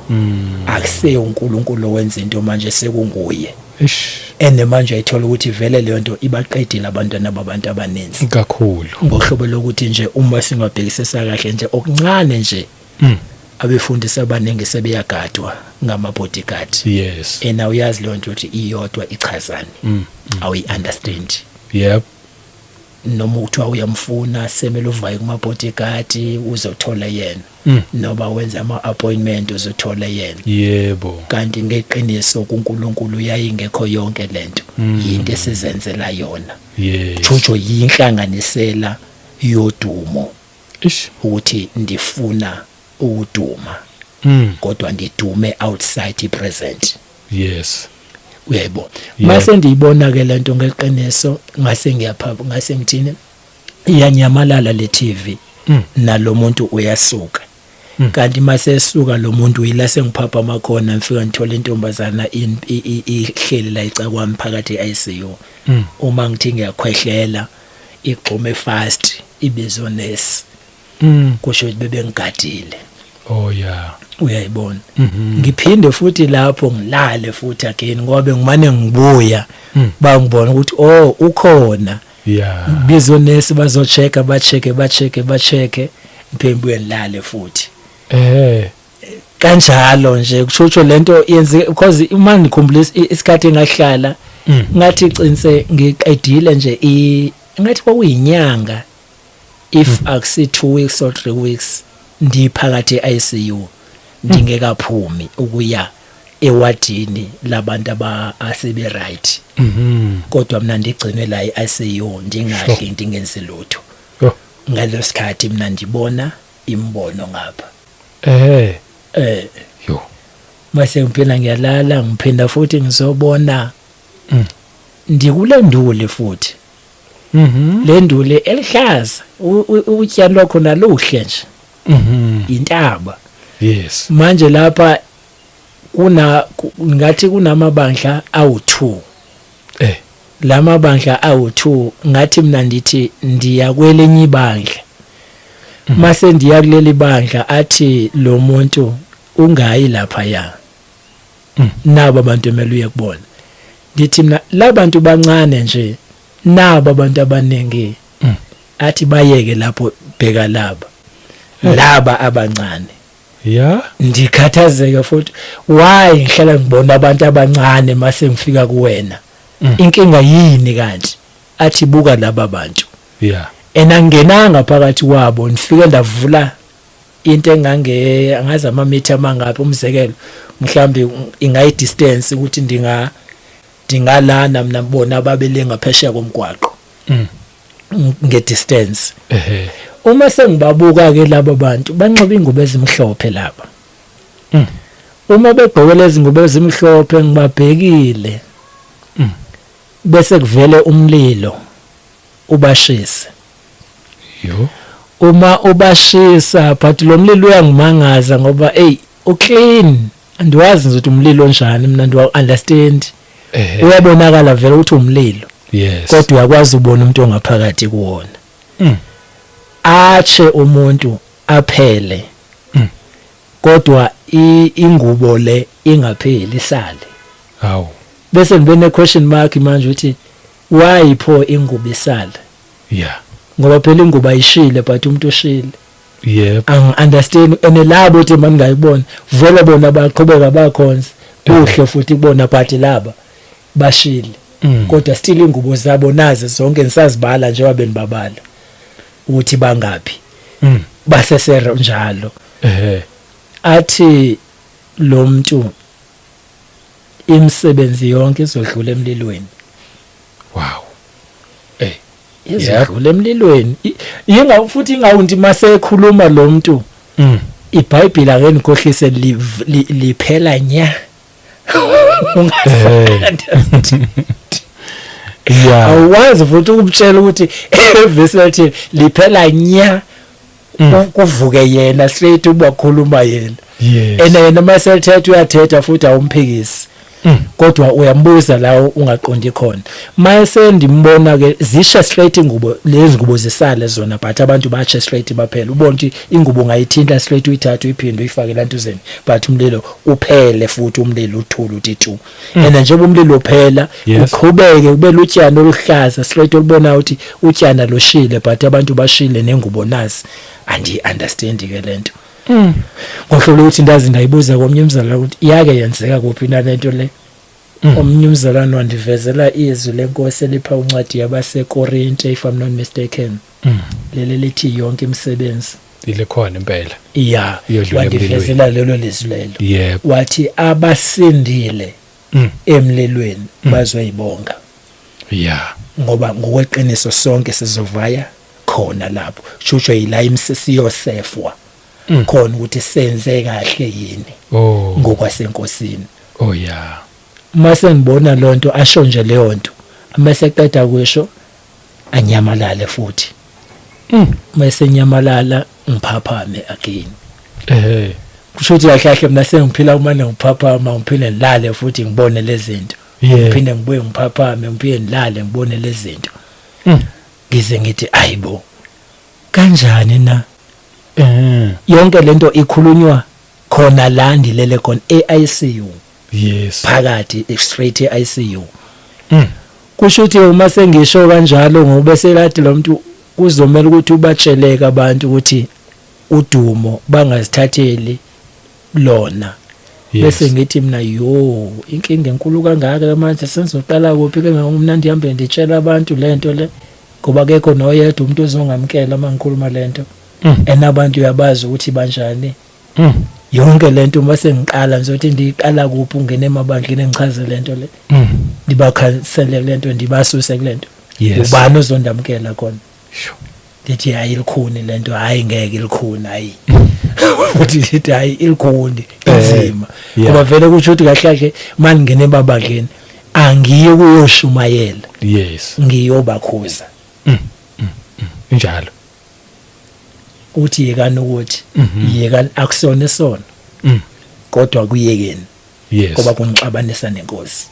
Akusiye uNkulunkulu owenza into manje, sekunguye. Ish. Ene manje ayithola ukuthi vele leyo nto ibaqedile abantwana babantu abaninzi kakhulu. Ngohlobo lokuthi nje uma singabhekisisa kahle nje okuncane nje, abefundisi abaningi sebeyagadwa ngama-bodyguard. Ena uyazi leyo nto ukuthi iyodwa ichazani? Awuyi understand. Noma kuthiwa uyamfuna, semele uvaye kuma-bodyguard uzothola yena, noba wenza ama-appointment uzothola yena. Kanti ngeqiniso kuNkulunkulu yayingekho yonke lento, yinto esizenzela yona. Jojo, yinhlanganisela yodumo, Ish. ukuthi ndifuna ukuduma, kodwa ndidume outside ipresent. Uyayibona? Mase ndiyibona ke lento ngeqiniso, ngase ngiyaphapha, ngase ngithini, iyanyamalala le TV, nalomuntu uyasuka. Kanti mase esuka lo muntu, yila sengiphapha amakhona, ngifika ngithola intombazana ihleli la icakwami phakathi e-ICU. Uma ngithi ngiyakhwehlela, igxume fast ibizo nurse. Kusho ukuthi bebengigadile. Oh yeah. Uyayibona? Ngiphinde futhi lapho ngilale futhi again, ngoba bengimane ngibuya, bangibona ukuthi oh, ukhona. Bizo nesi bazochecka, ba-check, ba-check, ba-check, ngiphinde ngibuye ngilale futhi. Kanjalo nje, kusho lento yenze because uma ngikhumbula isikhathi engahlala, ngathi cinse ngiqedile nje ngathi kwakuyinyanga, if akusi 2 weeks or 3 weeks, ndiphakathi e-ICU, ndingekaphumi ukuya ewadini labantu aba asebe right. Kodwa mina ndigcinwe la e-ICU, ndingadli, ndingenzi lutho. Ngaleso sikhathi mina ndibona imbono ngapha. Yo. Mase ngiphinda ngiyalala, ngiphinda futhi ngizobona ndikule nduli futhi. Le nduli elihlaza, utshani lwakhona luhle nje, intaba. Manje lapha kuna ngathi kunamabandla awu2. Lamabandla awu2, ngathi mina ndithi ndiya kwelinye ibandla. Mase ndiya kuleli bandla, athi lo muntu ungayi lapha ya, nabo abantu emele uye kubona. Ndithi mina labantu bancane nje. Nabo abantu abaningi athi bayeke lapho, bheka laba laba abancane. Ndikhathazeka futhi, why ngihlala ngibona abantu abancane mase ngifika kuwena? Inkinga yini kanti? Athi buka laba bantu. Enangenanga phakathi kwabo, nifike ndavula into engange angazi amamitha amangaphi, umzekelo mhlambi ingayi distance ukuthi ndingalana mina bona babele ngaphesheya komgwaqo nge distance. Uma sengibabuka ke laba bantu banxiba ingubo ezimhlophe laba. Uma begqoke lezi ngubo ezimhlophe ngibabhekile, bese kuvele umlilo ubashise. Yo. Uma ubashisa, but lo mlilo uyangimangaza ngoba hey, uclean, andiwazi nje ukuthi umlilo onjani, mina ndiwa understand. Uyabonakala vele ukuthi umlilo, kodwa uyakwazi ubona umuntu ongaphakathi kuwona. Ache umuntu aphele, kodwa ingubo le ingapheli, isale. Hawu. Bese ngibe ne question mark manje ukuthi why pho ingubo isale? Ngoba phela ingubo ayishile, but umuntu ushile. Angi understand, and labo uthi maningayibona vele bona baqhubeka bakhonza kuhle futhi kubona, but laba bashile. Kodwa still ingubo zabo nazi zonke, nisazibala njengoba benibabala ukuthi bangaphi, basesere njalo. Athi lo muntu imisebenzi yonke izodlula emlilweni. Wow. Eh. Izodlula emlilweni. Yinga futhi ingawunti masekhuluma lo muntu, iBhayibheli ake nikhohlise, liphela nya. Ungasaunderstand. Awazi futhi ukumtshela ukuthi evesi lathi liphela nya, kuvuke yena straight ubakhuluma yena. Ena yena masethetha uyathetha futhi awumphikisi. Kodwa uyambuza la ungaqondi khona. Mase ndimbona ke zisha straight ingubo, lezi ngubo zisale zona, but abantu batshe straight baphela. Ubona ukuthi ingubo ungayithinta straight, uyithathe uyiphinde uyifake lantuzeni, but umlilo uphele futhi, umlilo uthule uthi tu. And njengoba umlilo uphela, uqhubeke kube lutyani oluhlaza straight, olubona ukuthi utyana loshile, but abantu bashile nengubo nazi. Andi understand ke lento. Ngohlobo ukuthi ndazi ndayibuza komnye umzalwane ukuthi iyake yenzeka kuphi na lento le. Omnye umzalwane wandivezela izwi lenkosi elipha uncwadi yabaseKorinte, if I'm not mistaken. Leli lithi yonke imisebenzi ile khona impela. Iyodlula. Wandivezela lelo lizwi lelo. Wathi abasindile emlilweni bazoyibonga. Ngoba ngokweqiniso sonke sizovaya khona lapho. Shusho yila imsisiyosefwa khona ukuthi senze kahle yini ngokwasenkosini. Oh yeah. Mase ngibona lonto asho nje leyo nto, mase eqeda kusho anyamalale futhi. Mase nyamalala ngiphaphame again. Kusho ukuthi kahle kahle mina sengiphila kumane ngiphaphama ngiphinde ngilale futhi ngibone lezi zinto. Ngiphinde ngibuye ngiphaphame ngiphinde ngilale ngibone lezi zinto. Ngize ngithi ayibo, kanjani na? Yonke lento ikhulunywa khona la ndilele khona e-ICU. Phakathi straight e-ICU. Kusho ukuthi uma sengisho kanjalo, ngoba selathi lo muntu kuzomela ukuthi ubatsheleke abantu ukuthi udumo bangazithatheli lona. Bese ngithi mina, yo, inkinga enkulu kangaka manje, sengizoqala kuphi ke mina ndihambe nditshela abantu lento le, ngoba kekho noyedwa umuntu ozongamkela uma ngikhuluma lento. And abantu uyabazi ukuthi banjani. Yonke lento uma sengiqala ngizothi ndiyiqala kuphi ungene emabandleni engichaze lento le, ndibakhansele lento, ndibasuse kulento? Ubani ozondamkela khona? Ndithi hayi, ilikhuni lento, hayi ngeke, ilikhuni, hayi futhi ndithi hayi, ilikhuni, inzima. Ngoba vele kusho ukuthi kahle kahle manje ngene emabandleni angiye kuyoshumayela, ngiyobakhuza. Injalo. Uthi yekani ukuthi yekani, akusona isono, kodwa kuyekeni, ngoba kunixabanisa nenkosi.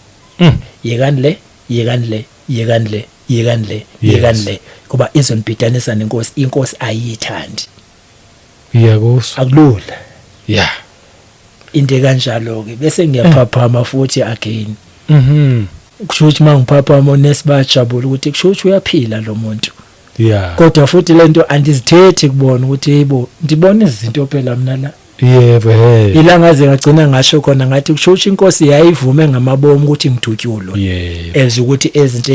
Yekani le, yekani le, yekani le, yekani le, yekani le, ngoba izonibhidanisa nenkosi, inkosi ayiyithandi. Ngiyakuzwa. Akulula. Into ekanjalo ke, bese ngiyaphaphama futhi again. Kusho ukuthi mangiphaphama onesi bayajabula ukuthi kusho ukuthi uyaphila lo muntu. Yeah. Kodwa futhi lento andizithethi kubona ukuthi yebo, ndibona izinto phela mina la. Yebo, hey. Ila ngaze ngagcina ngasho khona ngathi kusho ukuthi inkosi yayivume ngamabomu ukuthi ngidutyulwe. Yebo. As ukuthi ezinto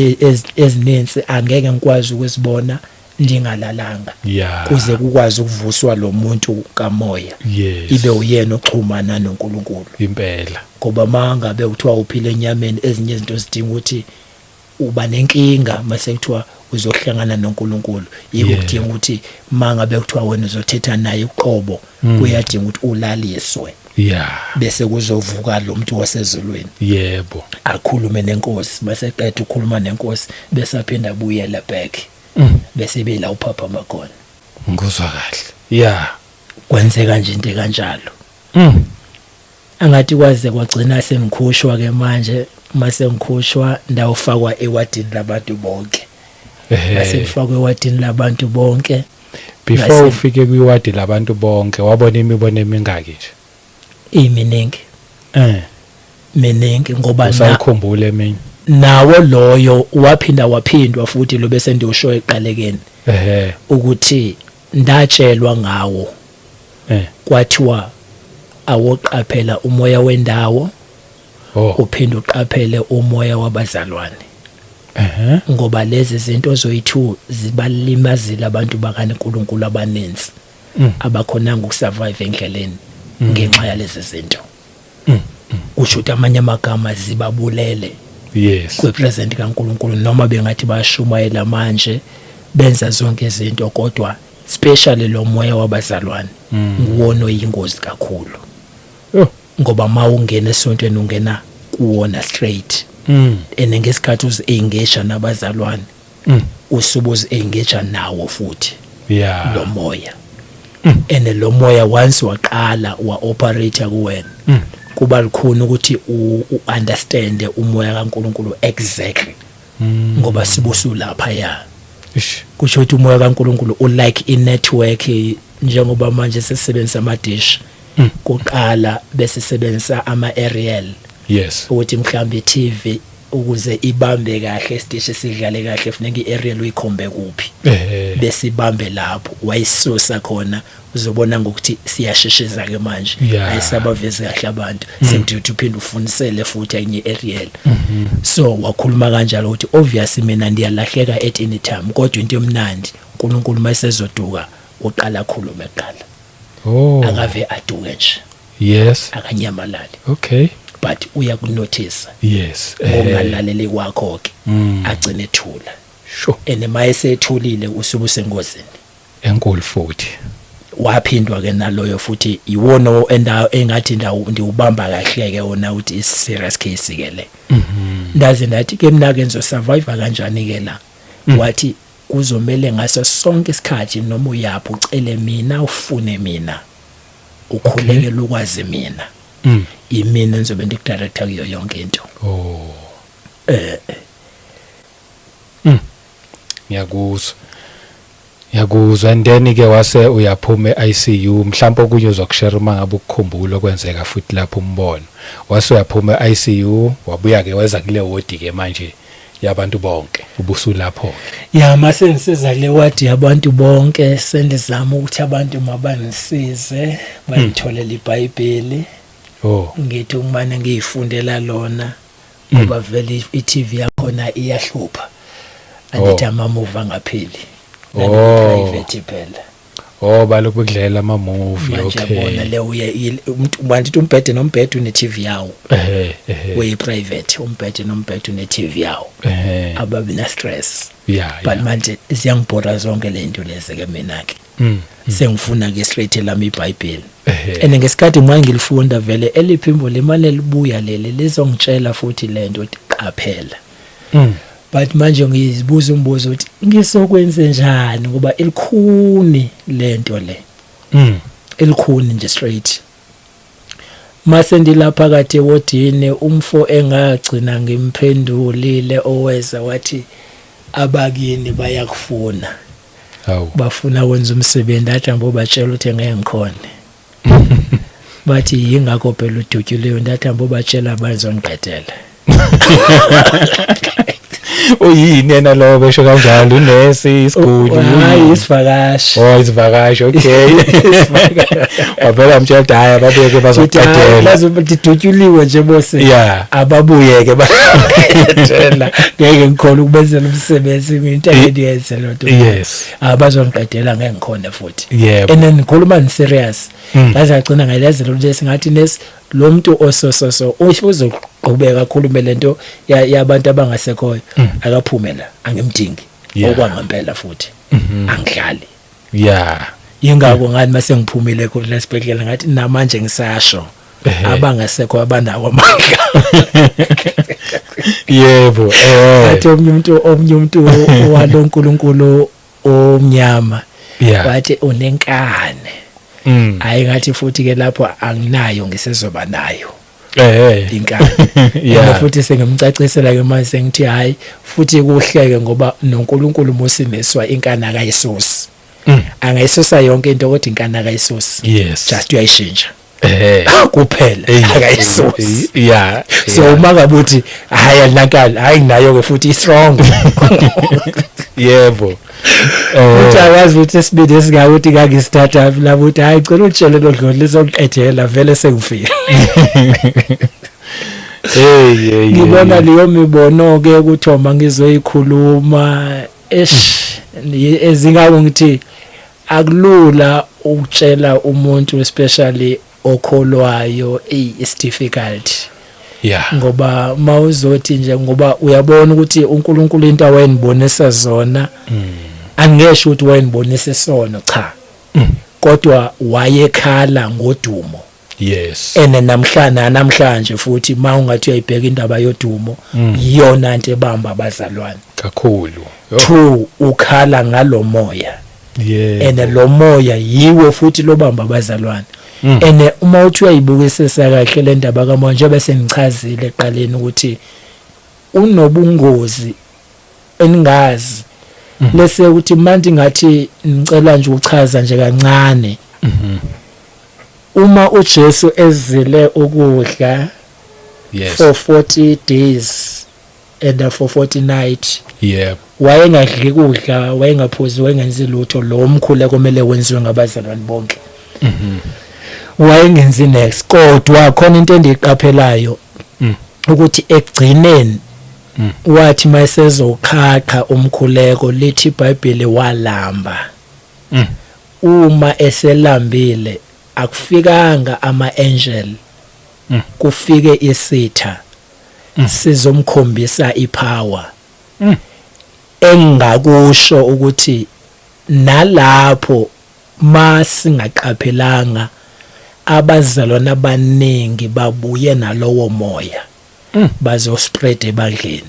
ezininzi angeke ngikwazi ukuzibona ndingalalanga. Yeah. Kuze kukwazi ukuvuswa lo muntu kamoya. Yes. Ibe uyena oxhumana noNkulunkulu. Impela. Ngoba mangabe kuthiwa uphila enyameni, ezinye izinto zidinga ukuthi uba nenkinga mase kuthiwa uzohlangana noNkulunkulu. Yiko kudinga ukuthi mangabe kuthiwa wena uzothetha naye uqobo, kuyadinga ukuthi ulaliswe. Bese kuzovuka lo muntu wasezulwini. Yebo. Akhulume nenkosi, bese qeda ukukhuluma nenkosi bese aphinda abuyela back. Bese bela uphaphama khona. Ngikuzwa kahle. Yeah. Kwenzeka nje into kanjalo. Angathi kwaze kwagcina sengikhushwa ke manje, mase ngikhushwa ndawufakwa ewadini labantu bonke. Mase ngifakwe ewadini labantu bonke. Before ufike kwiwadi labantu bonke, wabona imibono emingaki nje? Iminingi. Miningi ngoba na Usayikhumbula eminye? Nawo loyo waphinda waphindwa futhi lo bese ndiyosho eqalekeni. Ukuthi ndatshelwa ngawo. Kwathiwa awoqaphela umoya wendawo. Uphinde uqaphele umoya wabazalwane. Ngoba lezi zinto zoyi2 zibalimazile abantu bakaNkulunkulu abaninzi. Abakhonanga ukusurvive endleleni ngenxa yalezi zinto. Kusho ukuthi amanye amagama zibabulele. Yes. Kwepresent kaNkulunkulu, noma bengathi bayashumayela manje benza zonke izinto, kodwa especially lo moya wabazalwane nguwona oyingozi kakhulu. Ngoba mawungena esontweni ungena kuwona straight. Ene ngesikhathi uzi-engage nabazalwane, usuke uzi-engage nawo futhi. Lo moya. Ene lo moya once waqala wa-operate kuwena, kuba lukhuni ukuthi u-understand umoya kaNkulunkulu exactly. Ngoba sibusu lapha ya. Kusho ukuthi umoya kaNkulunkulu u like i network, njengoba manje sesebenzisa ama dish. Kuqala bese sebenzisa ama aerial. Yes. Ukuthi mhlawumbe i TV ukuze ibambe kahle isitishi sidlale kahle funeka i aerial uyikhombe kuphi. Bese ibambe lapho wayisusa khona, uzobona ngokuthi siyasheshiza ke manje. Ayisabavezi kahle abantu. Sekuthi uphinde ufunisele futhi enye aerial. So wakhuluma kanjalo ukuthi obviously mina ndiyalahleka at any time, kodwa into emnandi uNkulunkulu mayesezoduka uqala akhulume kuqala. Akave aduke nje. Yes. Akanyamalali. Okay. But uyakunotice. Yes. Ngokungalaleli kwakho ke. Agcine ethula. Sure. Ene mayesethulile usuke usengozini. Enkulu futhi. Waphindwa ke naloyo futhi iwona endawo engathi ndawo ndiubamba kahle ke wona uthi is serious case ke le. Ndaze ndathi ke mina ke ngizo survive kanjani ke la. Wathi kuzomele ngaso sonke isikhathi noma uyaphi ucele mina ufune mina. Ukhuleke lokwazi mina. Imina ngizobe ndikudirector kuyo yonke into. Ngiyakuzwa. Ngiyakuzwa. And then ke wase uyaphuma e-ICU, mhlawumbe okunye uzokushare uma ngabe ukukhumbula okwenzeka futhi lapho umbono. Wase uyaphuma e-ICU, wabuya ke weza kule ward ke manje yabantu bonke, ubusulapho. Ya, mase ngisiza kule ward yabantu bonke, sendizama ukuthi abantu mabangisize bangitholele iBhayibheli. Ngithi umane ngiyifundela lona ngoba vele i-TV yakhona iyahlupha. Andithi ama-movie angapheli. Private phela. Balokhu bekudlela ama-movie, Manje okay. yabona le uye umuntu bantu umbhede nombhede une TV yawo. Uyi private, umbhede nombhede une TV yawo. Ababi na stress. But manje ziyangibhora zonke le nto lezi ke mina ke. Sengifuna ke straight lami iBhayibheli. And ngesikhathi manje ngilifunda vele eliphimbo lemali elibuya leli lizongitshela futhi lento ukuthi qaphela. But manje ngizibuza umbuzo ukuthi ngisokwenze njani ngoba elikhuni lento le. Elikhuni nje straight. Mase ndilapha kade ewodini umfo engagcina ngimphendulile oweza wathi abakini bayakufuna. Bafuna kwenza umsebenzi athi ambo batshela ukuthi ngeke ngikhone. Bathi yingakho phela udutyuliwe ndathi ambo batshela bazongiqedela. Uyini yena lo besho kanjalo, unesi, isiguli? Hayi, isivakashi. Oh, isivakashi, okay. Wavela wamtshela ukuthi hayi, ababuyeke bazoqedela. Bazodutyuliwe nje bose. Ababuyeke baqedela, ngeke ngikhona ukubenzela umsebenzi, into engiyenze lo nto. Abazongiqedela, ngeke ngikhona futhi. And then ngikhuluma ni serious. Ngaze ngagcina ngayilezela ukuthi singathi nesi lo muntu osososo uzoqhubeka akhulume lento yabantu abangasekhoyo, akaphume la, angimdingi. Okwangempela futhi angidlali. Ingakho ngani mase ngiphumile kulesibhedlela ngathi namanje ngisasho, abangasekho abanawo amandla. Yebo eh Athi omunye umuntu waloNkulunkulu omnyama, wathi unenkani. Hayi, ngathi futhi ke lapho anginayo, ngisezoba nayo inkani. And futhi sengimcacisela ke manje, sengithi hayi futhi kuhleke ngoba noNkulunkulu musineswa inkani akayisusi. Angayisusa yonke into kodwa inkani akayisusi. Just uyayishintsha kuphela, akayisusi. So uma ngabe uthi hayi alinankani, hayi nginayo ke futhi, i-strong. Uthi akazi ukuthi isibindi esingaka ukuthi ngangisithatha lapho, ukuthi hayi, cela utshele lo dlodlo lizoqedela, vele sengifile. Hey hey. Ngibona leyo mibono ke ukuthi uma ngizoyikhuluma eish, ezingako ngithi akulula ukutshela umuntu, especially okholwayo, ey, it's difficult. Ngoba mawuzothi nje, ngoba uyabona ukuthi uNkulunkulu into awayenibonisa zona, angesho ukuthi wayenibonisa isono, cha, kodwa wayekhala ngodumo. Ene namhlanje namhlanje futhi mawungathi uyayibheka indaba yodumo, iyona into ebamba abazalwane kakhulu. Yo. Two, ukhala ngalomoya. Ene lo moya yiwo futhi lobamba abazalwane. Ene uma uthi uyayibukisisa kahle le ndaba kamoya, njengoba sengichazile eqaleni ukuthi unobungozi eningazi, lese ukuthi manje ngathi ngicela nje ukuchaza nje kancane. Uma uJesu ezile ukudla for 40 days and for 40 night, wayengadli kudla, wayengaphuzi, wayengenzi lutho. Lo mkhuleko kumele wenziwe ngabazalwane bonke, wayengenzi next, kodwa khona into endiyiqaphelayo ukuthi ekugcineni wathi mayesezoqhaqha umkhuleko, lithi iBhayibheli walamba. Uma eselambile, akufikanga ama-angel, kufike isitha sizomkhombisa ipower. Engingakusho ukuthi nalapho masingaqaphelanga, abazalwana abaningi babuye nalowo moya, bazospread ebandleni.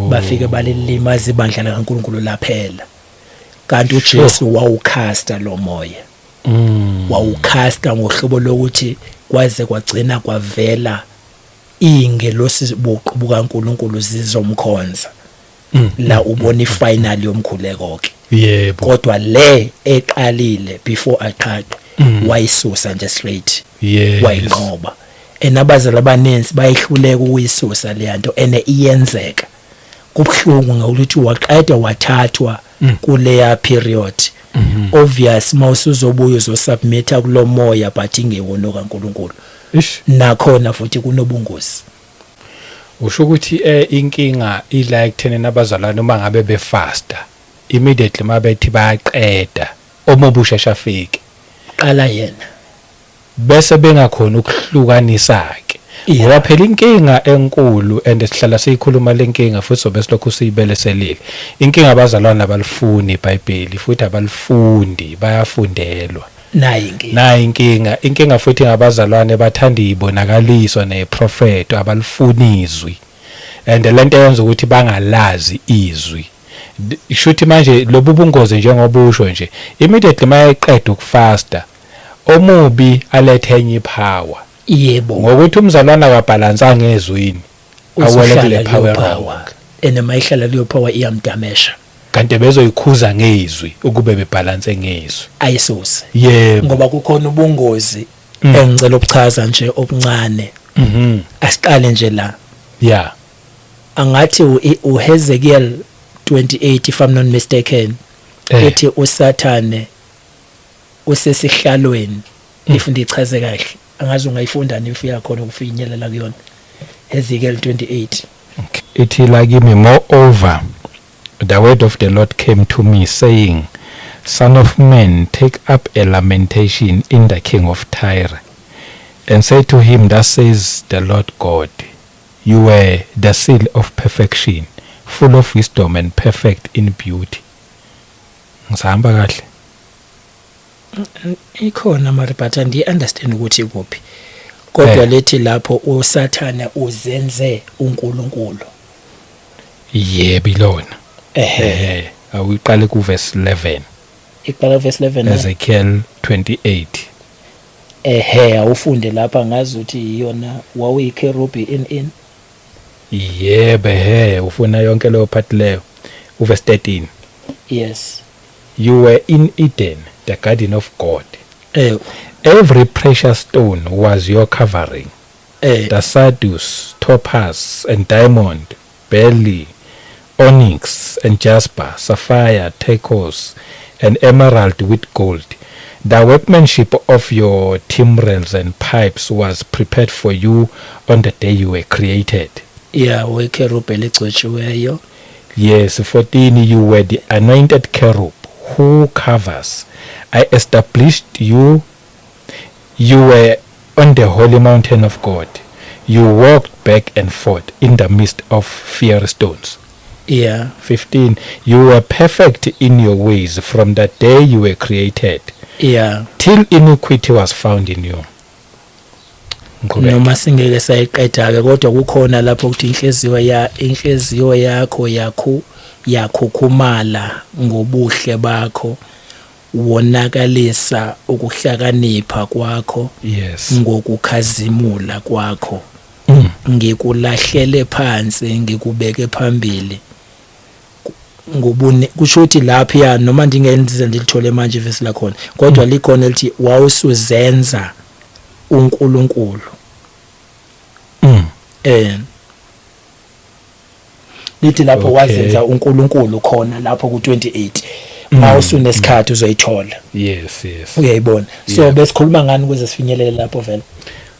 Bafike balilimaza ibandla likaNkulunkulu laphela, kanti uJesu wawucasta lo moya. Wawucasta ngohlobo lokuthi kwaze kwagcina kwavela ingelosi buqu bukaNkulunkulu zizomkhonza. La ubona ifinal yomkhuleko ke. Kodwa le eqalile before aqhaqhe, wayisusa nje straight. Wayinqoba. Enabazali abaninzi bayihluleka ukuyisusa le nto, ene iyenzeka. Kubhlungu ngokuthi waqeda wathathwa kuleya period. Obvious mawusuzobuya uzosubmita kulomoya, but ingewona kaNkulunkulu. Nakhona futhi kunobungozi. Usho ukuthi inkinga ila ekutheni nabazalwane uma ngabe befasta, immediately mabethi bayaqeda, omubi ushesha afike. Qala yena. Bese bengakhona ukuhlukanisa ke. Ngoba phela inkinga enkulu, and sihlala siyikhuluma lenkinga futhi sobe silokhu siyibeleselile. Inkinga, abazalwane abalifuni iBhayibheli futhi abalifundi, bayafundelwa. Nayi inkinga. Nayi inkinga. Inkinga futhi ngabazalwane, bathanda izibonakaliso neprofeto, abalifuni izwi. And lento yenza ukuthi bangalazi izwi. Shuthi manje lobu bungozi njengoba usho nje, immediately mayeqeda ukufasta, omubi alethe enye ipower. Ngokuthi umzalwane akabhalansanga ezwini, awele uzohlala kule kuleyo power power. Wrong. Ene mayihlala kuleyo power iyamdamesha. Kanti bezoyikhuza ngezwi ukube bebhalanse ngezwi. Ayisuse. Ngoba kukhona ubungozi engicela ukuchaza nje obuncane. Asiqale nje la. Angathi uHezekiel 28, if I'm not mistaken, ethi uSathane usesihlalweni, if ndichaze kahle. Angazi ungayifunda if uyakhona ukufinyelela kuyona, Ezekiel 28. Ithi la kimi, "Moreover, the word of the Lord came to me, saying, Son of man, take up a lamentation in the king of Tyre and say to him, Thus says the Lord God, you were the seal of perfection, full of wisdom and perfect in beauty." Ngisahamba kahle? Ikhona mara, but andiyi-understand ukuthi ikuphi, kodwa lethi lapho uSathane uzenze uNkulunkulu. Yebo, ilona. Ehe. Awuyiqale ku verse 11. Iqala verse 11 ne? Ezekiel 28. Ehe, awufunde lapha, ngazi ukuthi iyona wawuyikerubi in Yebo, he, ufuna yonke leyo part leyo, uverse 13? Yes. "You were in Eden, the garden of God. Every precious stone was your covering, the sardius, topaz and diamond, beryl, onyx and jasper, sapphire, turquoise and emerald with gold. The workmanship of your timbrels and pipes was prepared for you on the day you were created." Yeah, wikerubi eligcotshiweyo. Yes, 14, "You were the anointed cherub who covers. I established you. You were on the holy mountain of God. You walked back and forth in the midst of fiery stones." 15, "You were perfect in your ways from the day you were created till iniquity was found in you." Ngiqhubeke. Noma singeke sayiqeda ke, kodwa kukhona lapho ukuthi inhliziyo yakho yakhukhumala ngobuhle bakho, wonakalisa ukuhlakanipha kwakho ngokukhazimula kwakho. Ngikulahlele phansi, ngikubeke phambili ngobune. Kusho ukuthi lapha ya, noma ndingenze ndilithole manje ivesi lakhona, kodwa likhona elithi wawusuzenza uNkulunkulu. Lithi lapho wazenza uNkulunkulu khona lapho ku28. Mawusunesikhathi uzoyithola. Yes. Uyayibona? So besikhuluma ngani ukuze sifinyelele lapho vele?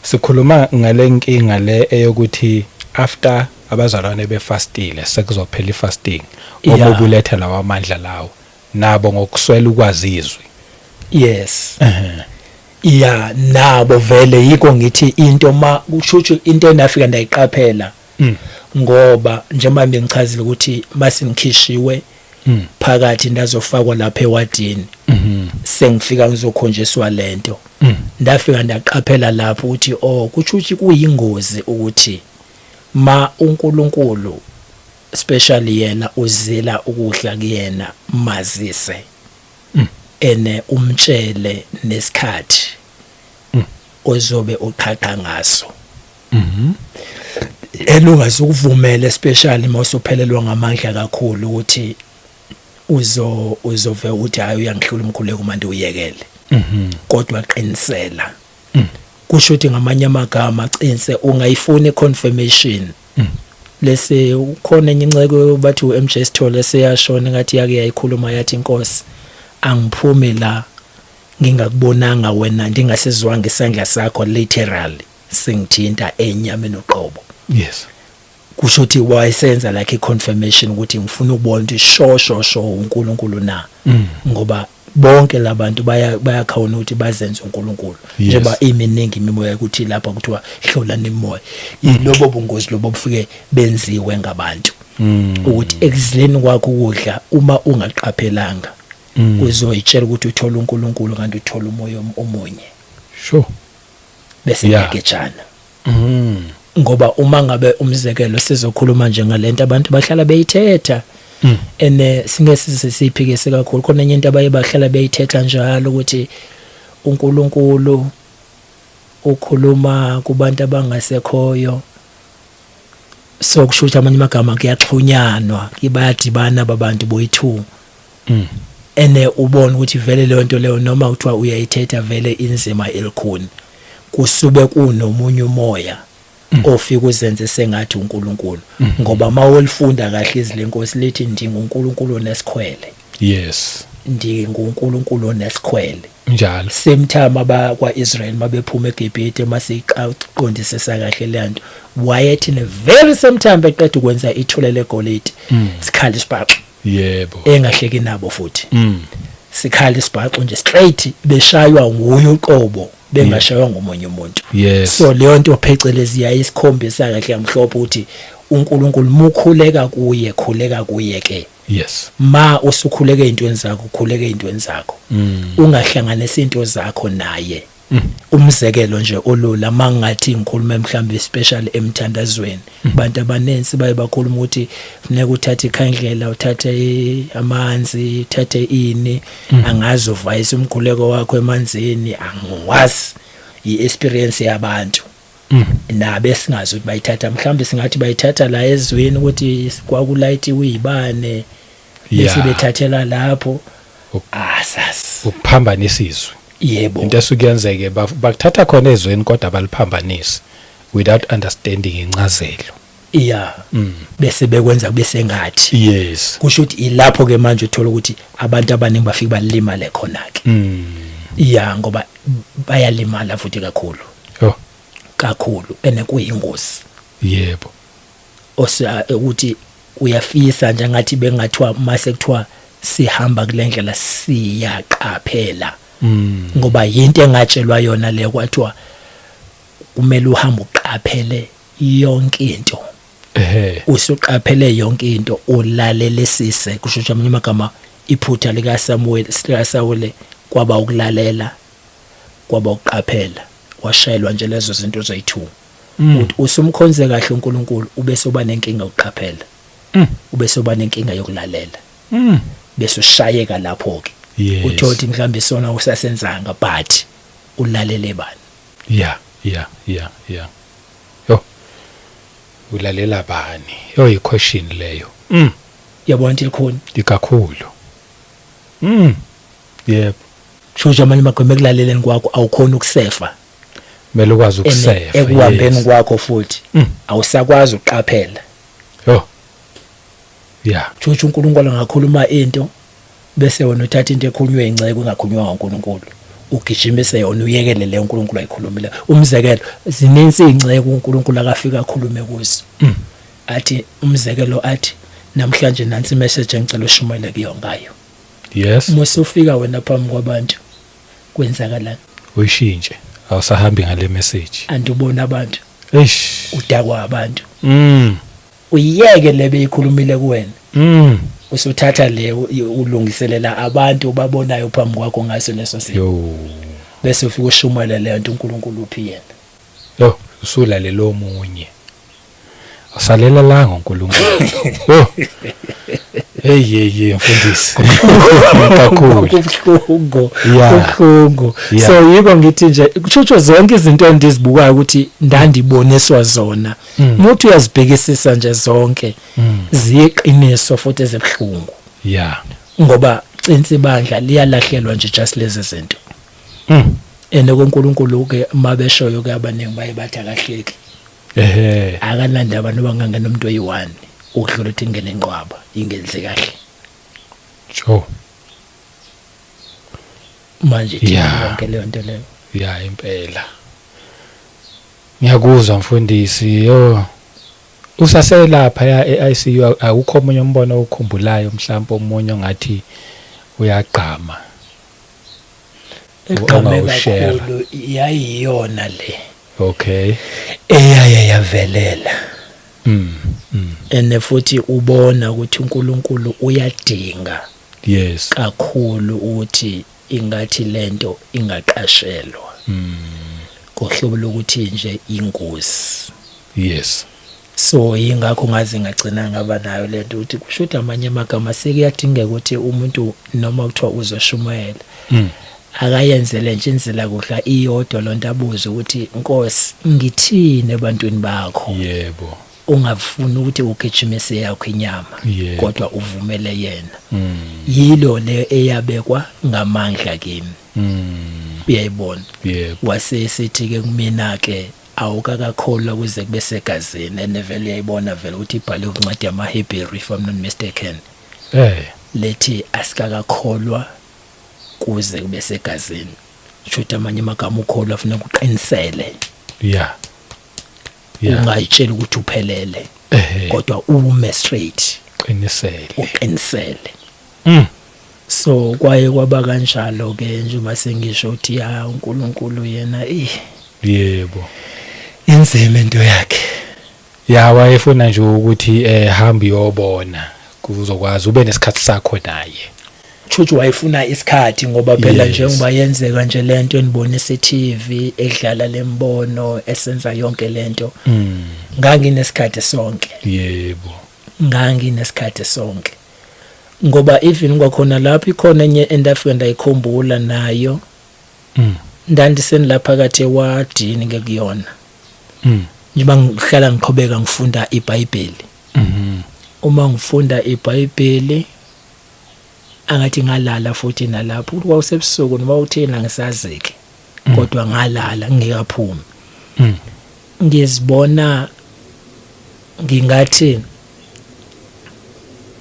Sikhuluma ngale nkinga le eyokuthi after abazalwane befastile, sekuzophela ifasting, omubi uletha lawa amandla lawo nabo ngokuswela ukwazizwi. Yes, ya, nabo vele yiko ngithi into ma kusho into enafika ndayiqaphela, ngoba njengoba bengichazile ukuthi masingikhishiwe phakathi, ndazofakwa lapha ewadini, sengifika ngizokhonjiswa lento, ndafika ndaqaphela lapho ukuthi, oh, kusho ukuthi kuyingozi ukuthi ma uNkulunkulu, especially yena uzila ukudla kuyena, mazise ene umtshele nesikhathi ozobe uqhaqha ngaso, elungazukuvumela, especially mawusuphelelwa ngamandla kakhulu, ukuthi uzove uthi, "Hayi, uyangihlula umkhuleko manje," uyekele, kodwa qinisela. Kusho ukuthi ngamanye amagama, qinise, ungayifuni confirmation. Lese ukhona enye inceko bathi uMJ Sithole, seyashona, ngathi yake yayikhuluma, yathi, "Inkosi, angiphumi la ngingakubonanga wena, ndingasizwanga isandla sakho literally singithinta enyameni uqobo." Kusho ukuthi wayesenza like i-confirmation ukuthi ngifuna ukubona ukuthi sho sho sho uNkulunkulu na, ngoba bonke labantu bayakhawuna ukuthi bazenze uNkulunkulu, njengoba iminingi imimoya ukuthi lapha kuthiwa hlolani imimoya. Yilobo bungozi lobo bufike benziwe ngabantu, ukuthi ekuzileni kwakho ukudla, uma ungaqaphelanga, uzoyitshela ukuthi uthola uNkulunkulu, kanti uthola umoya omunye, bese ngiyagejana. Ngoba uma ngabe, umzekelo, sizokhuluma nje ngalento abantu bahlala beyithetha, ene singe size siyiphikise kakhulu, khona enye into abaye bahlala beyithetha njalo ukuthi uNkulunkulu ukhuluma kubantu abangasekhoyo. So kusho ukuthi amanye amagama kuyaxhunyanwa, bayadibana ababantu boyi-two, ene ubone ukuthi vele leyo nto leyo, noma kuthiwa uyayithetha, vele inzima elikhuni, kusube kunomunye umoya. Ofika uzenze sengathi uNkulunkulu, ngoba mawolifunda kahle izwi lenkosi lithi ndinguNkulunkulu onesikhwele. NdinguNkulunkulu onesikhwele. Njalo. Same time abakwa-Israel mabephuma eGibhithe, masiqondisisa kahle le nto, wayethi ne very same time beqeda ukwenza ithole legolide, sikhala isibhaxu. Engahleki nabo futhi. Sikhala isibhaxu nje straight, beshaywa nguye uqobo, bengashaywa ngomunye umuntu. So leyo nto phecelezi yayisikhombisa kahle kamhlophe ukuthi uNkulunkulu mukhuleka kuye, khuleka kuye ke. Ma usukhuleka ezintweni zakho, ukhuleka ezintweni zakho, ungahlanganisi into zakho naye. Umzekelo nje olula, mangathi ngikhuluma mhlawumbe special emthandazweni, abantu abaninzi baye bakhuluma ukuthi funeka uthathe ikhandlela, uthathe amanzi, uthathe ini, angazi, uvayisa umkhuleko wakho emanzini, angiwazi, i-experience yabantu nabe singazi ukuthi bayithatha, mhlawumbe singathi bayithatha la ezweni ukuthi kwakulayitiwe izibane bese bethathela lapho, asas. Ukuphambanisa izwi. Into esuke yenzeke, bakuthatha khona ezweni kodwa baliphambanisi without understanding incazelo. Bese bekwenza bese ngathi kusho ukuthi ilapho ke manje uthola ukuthi abantu abaningi bafika balimale khona ke. Ngoba bayalimala futhi kakhulu. Kakhulu, ene kuyingozi. Osa ukuthi uyafisa nje ngathi bengathiwa mase kuthiwa sihamba kule ndlela siyaqaphela, ngoba yinto engatshelwa yona le, kwathiwa kumele uhambe uqaphele yonke into. Usuqaphele yonke into, ulalelisise. Kusho ukuthi amanye amagama, iphutha lika Samuel, lika Saul, kwaba ukulalela, kwaba ukuqaphela, washayelwa nje lezo zinto zoyi2. Uthi usumkhonze kahle uNkulunkulu, ube soba nenkinga yokuqaphela, ube soba nenkinga yokulalela, bese ushayeka lapho ke. Uthothi mhlawumbe isona usasenzanga, but ulalele bani? Yeah, yo, ulalela bani? Yo, i-question leyo. Yabona ukuthi likhona. Ikakhulu. Yebo. Kusho amanye amagama, ekulaleleni kwakho awukhona ukusefa. Kumele ukwazi ukusefa. Ekuhambeni kwakho futhi awusakwazi ukuqaphela. Yo, yeah. Kusho uNkulunkulu angakhuluma into, bese wena uthatha into ekhulunywe inceke engakhulunywa ngoNkulunkulu, ugijimise yona, uyekele le uNkulunkulu ayikhulumile. Umzekelo, zininzi inceke uNkulunkulu akafika akhulume kuzo, athi umzekelo, athi namhlanje nansi message engicela ushumayele kuyo ngayo. Musufika wena phambi kwabantu, kwenzakalani? Uyishintshe, awusahambi ngale message. Andubona abantu. Eish. Udakwa abantu. Uyiyeke le beyikhulumile kuwena. Usuthatha le ulungiselela abantu babonayo phambi kwakho ngaso leso simo. Yo. Bese ufika ushumayela le nto uNkulunkulu uphi yena. Yo, usulalela omunye. Asalela la ngoNkulunkulu. Yo. Hey hey hey, mfundisi. Kakhulu. Kubuhlungu. Kubuhlungu. So yiko ngithi nje kusho zonke izinto endizibukayo ukuthi ndandiboniswa zona. Umuntu uyazibhekisisa nje zonke. Ziyiqiniso futhi ezibhlungu. Ngoba cinsi ibandla liyalahlelwa nje just lezi zinto. Ene kuNkulunkulu ke mabeshoyo ke abaningi baye bathi akahleki. Akanandaba noba ngangena umuntu oyi1 ukudlula ukuthi ingene inqwaba ingenzi kahle. Sure. Manje thina yonke leyo nto leyo. Yeah, impela. Ngiyakuzwa mfundisi. Yo. Usaselapha ya e-ICU, awukho omunye umbono okukhumbulayo, mhlawumbe omunye ongathi uyagqama? Egqame kakhulu yayiyona le. Eyaye yavelela. Ene futhi ubona ukuthi uNkulunkulu uyadinga kakhulu ukuthi ingathi lento ingaqashelwa. Kohlobo lokuthi nje ingozi. So ingakho ngaze ngagcina ngaba nayo lento ukuthi kusho ukuthi amanye amagama sekuyadingeka ukuthi umuntu noma kuthiwa uzoshumayela, akayenzele nje inzila kudla iyodwa lonto, abuze ukuthi, "Nkosi, ngithini ebantwini bakho?" Ungafuni ukuthi ugijimise yakho inyama, kodwa uvumele yena. Yilo le eyabekwa ngamandla kimi. Uyayibona? Wase sithi ke kumina ke, Awukakakholwa kuze kube segazini, and vele uyayibona vele ukuthi ibhaliwe kwincwadi yamaHebheru, if I'm not mistaken, lethi asikakakholwa kuze kube segazini. Shuthi amanye amagama, ukholwa funeka uqinisele. Ungayitsheli ukuthi uphelele, kodwa ume straight. Qinisele. Uqinisele. So kwaye kwaba kanjalo ke, njengoba sengisho ukuthi ya, uNkulunkulu yena eh inzima into yakhe. Ya, wayefuna nje ukuthi hamba uyobona, kuzokwazi ube nesikhathi sakho naye. Chuthi wayefuna isikhathi, ngoba phela njengoba yenzeka nje lento enibonisa i-TV edlala lembono esenza yonke lento, nganginesikhathi sonke. Nganginesikhathi sonke, ngoba even kwakhona lapho ikhona enye endafika ndayikhumbula nayo. Ndandisenilapha phakathi ewadini ke kuyona, njengoba ngihlala ngiqhubeka ngifunda iBhayibheli. Uma ngifunda iBhayibheli, angathi ngalala futhi nalapho, ukuthi kwawusebusuku noma uthini angisaziki, kodwa ngalala ngingekaphumi. Ngizibona ngingathi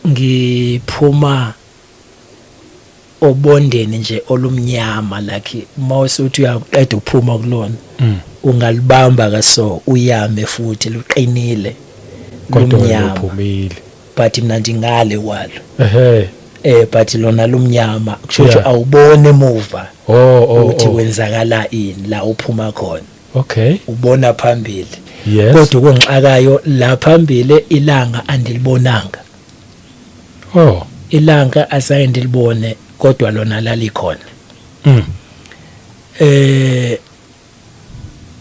ngiphuma obondeni nje olumnyama, like mawusuthi uyaqeda uphuma kulona, ungalibamba kaso uyame futhi luqinile. Kodwa wena Lumnyama. uphumile. But mina ndingale kwalo. But lona lumnyama, kusho ukuthi awubone emuva ukuthi kwenzakala ini la uphuma khona. Ubona phambili. Kodwa okungixakayo la phambili, ilanga andilibonanga. Ilanga azange ndilibone, kodwa lona lalikhona.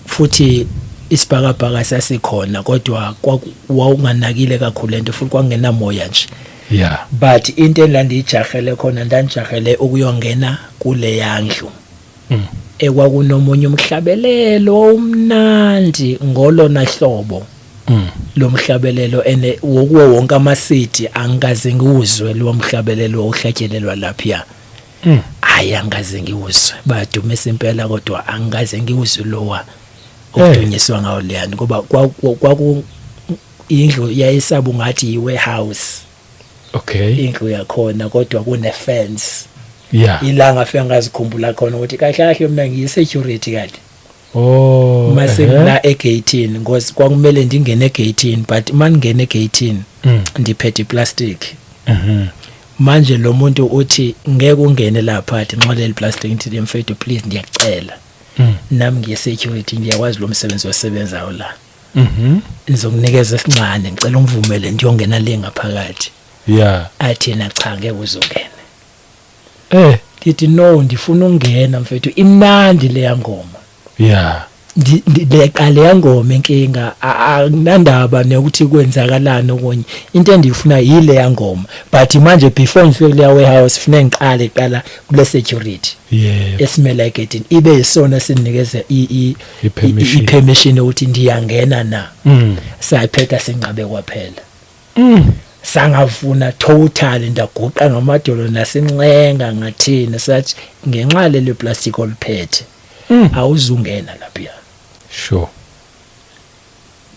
Futhi isibhakabhaka sasikhona, kodwa wawunganakile kakhulu lento, futhi kwangenamoya nje. But into enlandiyijahele khona, ndandijahele ukuyongena kule yandlu ekwakunomunye umhlabelelo omnandi ngolona hlobo lomhlabelelo, ene wokuwo wonke ama-CD angikaze ngiwuzwe lo mhlabelelo ohlatshelelwa lapha. Hayi, angikaze ngiwuzwe. Badumisa impela, kodwa angikaze ngiwuzwe lowa okudunyiswa ngawo leyani, ngoba kwaku indlu yayisaba ungathi yi-warehouse indlu yakhona, kodwa kune fence. Ilanga afika ngazikhumbula khona ukuthi kahle kahle mina ngiyi-security kade. Mase ngila egate, because kwakumele ndingene egate, but maningena egate ndiphethe iplastic. Manje lo muntu uthi ngeke ungene lapha, athi nxa leli plastic. Ngithi, "Mfethu, please, ndiyacela. Nami ngiye security, ngiyakwazi lo msebenzi osebenzayo la. Ngizokunikeza esincane, ngicela ungivumele ndiyongena le ngaphakathi." Athi yena, "Cha, ngeke uzongena." Ngithi, "No, ndifuna ukungena mfethu, imnandi leya ngoma." Leqa leya ngoma, inkinga akunandaba nokuthi kwenzakalani okunye, into endiyifuna yile ngoma. But manje before ngifike kuleya warehouse, funeka ngiqale qala kule security esimela egedini, ibe yisona sinikeze I-permission. I-permission ukuthi ndiyangena na. Sayiphetha sinqabe kwaphela. Sangavuna totally, ndaguqa ngamadolo nasincenga, ngathini, sathi ngenxa leli plastic oliphethe awuzungena lapha.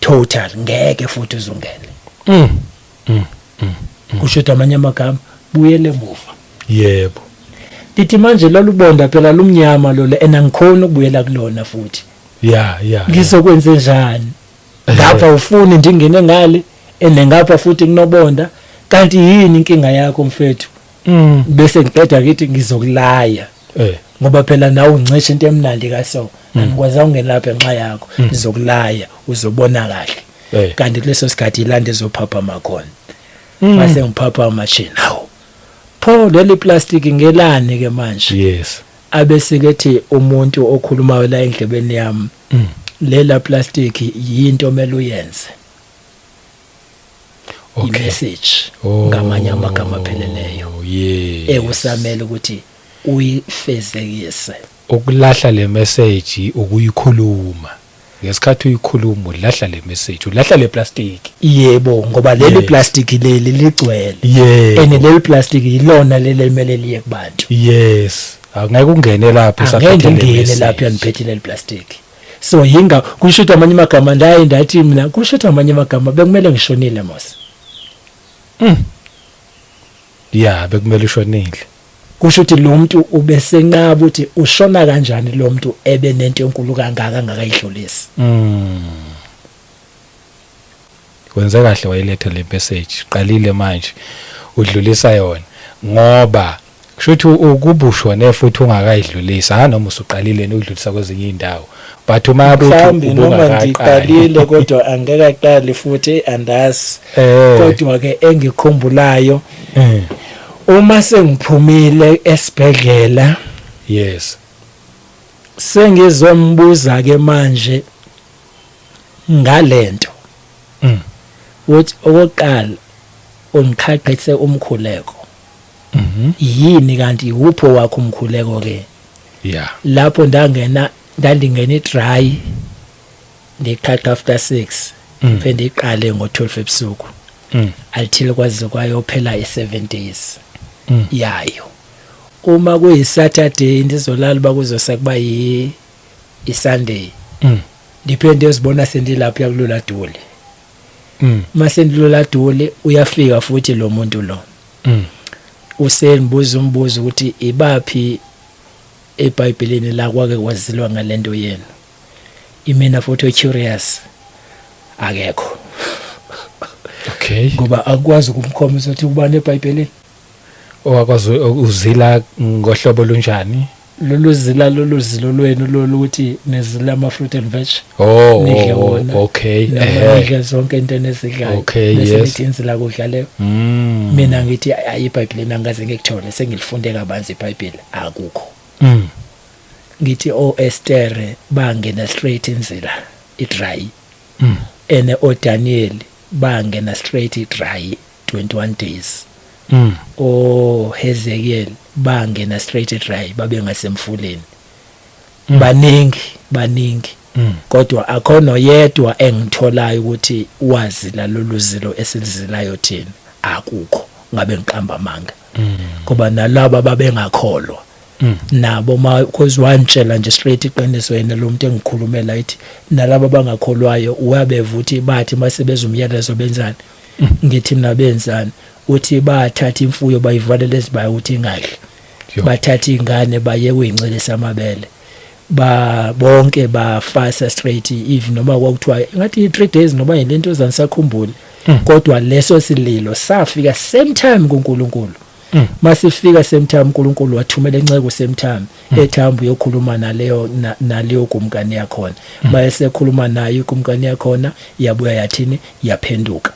Total, ngeke futhi uzungene. Kusho ukuthi amanye amagama, buyele emuva. Ndithi manje lolubonda phela lumnyama lolo, and angikhoni ukubuyela kulona futhi. Ngizokwenze njani ngapha? Ufuni ndingene ngale, ene ngapha futhi kunobonda. Kanti yini inkinga yakho, mfethu? Bese ngiqeda ngithi ngizokulaya, ngoba phela nawe uncisha into emnandi kaso, angikwazi ukungena lapha ngenxa yakho. Ngizokulaya, uzobona kahle. Kanti kuleso sikhathi ilanda ezophaphama khona. Mase ngiphaphama nje, hawu pho, leli plastic ngelani ke manje? Abese kethi umuntu okhulumayo la endlebeni yami, lela plastic yinto omele uyenze, i-message, ngamanye amagama apheleleyo, ekusamele ukuthi uyifezekise. Ukulahla le message, ukuyikhuluma, ngesikhathi uyikhuluma ulahla le message, ulahla le plastic. Yebo, ngoba leli plastic leli ligcwele, and leli plastic yilona leli elimele liye kubantu. Yes, angeke ungene lapho Angeke usaphethe le ngingene message. lapho ngiphethe leli plastic. So yinga kusho ukuthi amanye amagama, ndaye ndathi mina, kusho ukuthi amanye amagama bekumele ngishonile mos. Ya, bekumele ushonile. Kusho ukuthi lo muntu ubesenqaba ukuthi ushona kanjani lo muntu ebe nento enkulu kangaka angakayidlulisi. Wenze kahle wayiletha le message. Qalile manje udlulisa yona, ngoba kusho ukuthi ukuba ushone futhi ungakayidlulisa, ha, noma usuqalile ukudlulisa kwezinye indawo, but uma Mhlawumbe noma ngiqalile kodwa angikaqali futhi, andazi. Kodwa ke engikhumbulayo, uma sengiphumile esibhedlela, sengizombuza ke manje ngalento, uthi okokuqala ungiqhaqhise umkhuleko. Yini kanti, iwupho wakho umkhuleko ke? Lapho ndangena, ndandingena i-dry, ndiqhaqha after 6, phinde iqale ngo12 ebusuku until kwaze kwayophela i7 days yayo. Uma kuyi Saturday ndizolala, bakuzosa kuba yi iSunday, ndiphinde uzibona sendilapha kulula duli. Mase ndilula duli, uyafika futhi lo muntu lo, usengibuza umbuzo ukuthi ibaphi eBhayibhelini la kwake kwazilwa ngalento yenu. Imina futhi curious, akekho. Ngoba akwazi ukumkhombisa ukuthi ubani eBhayibhelini. Owakwazi uzila ngohlobo lunjani? Lolu zila, lolu zilo lwenu lolu, ukuthi nizila ama fruit and veg, nidle wona, noma nidle zonke into enizidlayo, bese nithi inzila kudla leyo. Mina ngithi ayi, iBhayibhelini angikaze ngikuthole, sengilifunde kabanzi iBhayibheli, akukho. Ngithi oEsther bangena straight inzila i-dry, ene oDaniel bangena straight i-dry 21 days, o Hezekiel bangena straight dry, babe ngasemfuleni. Baningi, baningi, kodwa akho noyedwa engitholayo ukuthi wazila lolu zilo esilizilayo thina, akukho. Ngabe ngiqamba amanga, ngoba nalabo babengakholwa nabo ma, because wantshela nje straight iqiniso yena lo muntu engikhulumela, ithi nalabo abangakholwayo wabeva ukuthi bathi masebeza umyalezo benzani. Ngithi mina benzani? Uthi bathatha imfuyo bayivalela ezibaya ukuthi ingadli, bathatha ingane baye kuyincelisa amabele, ba bonke bafasa straight, even noma kwakuthiwa ngathi 3 days noma yilento zanisakhumbuli, kodwa leso sililo safika same time kuNkulunkulu. Masifika same time, uNkulunkulu wathumela inceke same time ethamba uyokhuluma naleyo naleyo kumkani yakhona. Mayesekhuluma nayo ikumkani yakhona, yabuya yathini? Yaphenduka,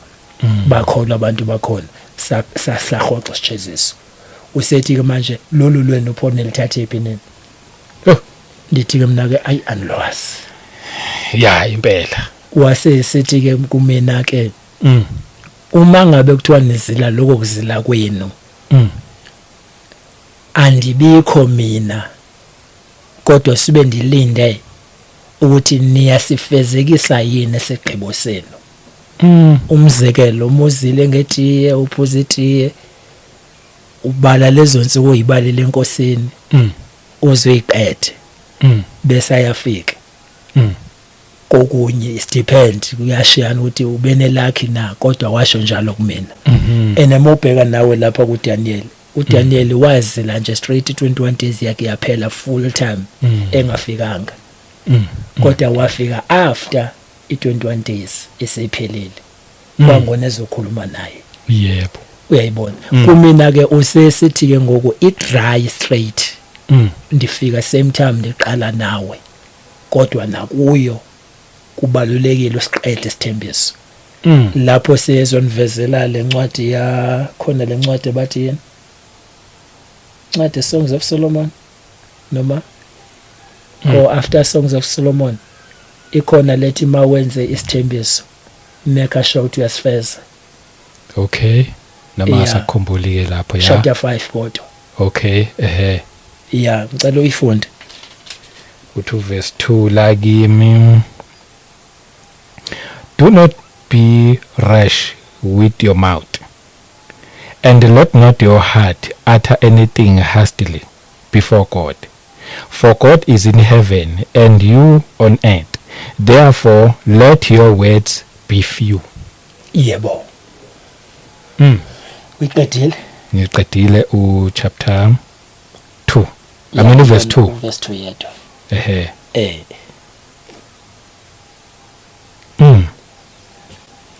bakholwa abantu bakhona, sahoxa sijeziso. Usethi ke manje lolu lwenu pho nilithathe phi nini? Oh. Ndithi ke mina ke ayi, anilwazi. Ya, impela. Wase sithi ke kumina ke, uma ngabe kuthiwa nizila lokho kuzila kwenu, andibikho mina, kodwa sibe ndilinde ukuthi niyasifezekisa yini isigqibo senu. Umzekelo, umuzile ngetiye, uphuza itiye, ubala lezo nsuku oyibalile enkosini, uzoyiqede, bese ayafika. Kokunye is depend, kuyashiyana ukuthi ubene lucky na, kodwa washo njalo kumina. Ene mobheka nawe lapha kuDaniel, uDaniel wazila nje straight 21 days yakhe yaphela full time, engafikanga, kodwa wafika after i21 days eseyiphelile, kwangona ezokhuluma naye. Uyayibona, kumina ke usesithi ke ngoku i-dry straight, ndifika same time ndiqala nawe, kodwa nakuyo kubalulekile usiqede isithembiso. Lapho siyezonivezela lencwadi ya khona, lencwadi bathi yini, incwadi Songs of Solomon noma or after Songs of Solomon, ikhona lethi mawenze isithembiso, make sure ukuthi uyasifeza. Okay, noma ngasakhumbuli ke lapho, ya. Chapter 5 kodwa. Okay, ehe. Ya, ngicela uyifunde. Uthi verse 2 la kimi: "Do not be rash with your mouth, and let not your heart utter anything hastily before God, for God is in heaven and you on earth. Therefore let your words be few. Yebo. Uyiqedile? Ngiqedile u chapter 2, I mean verse 2. Verse 2 yedwa. Ehe.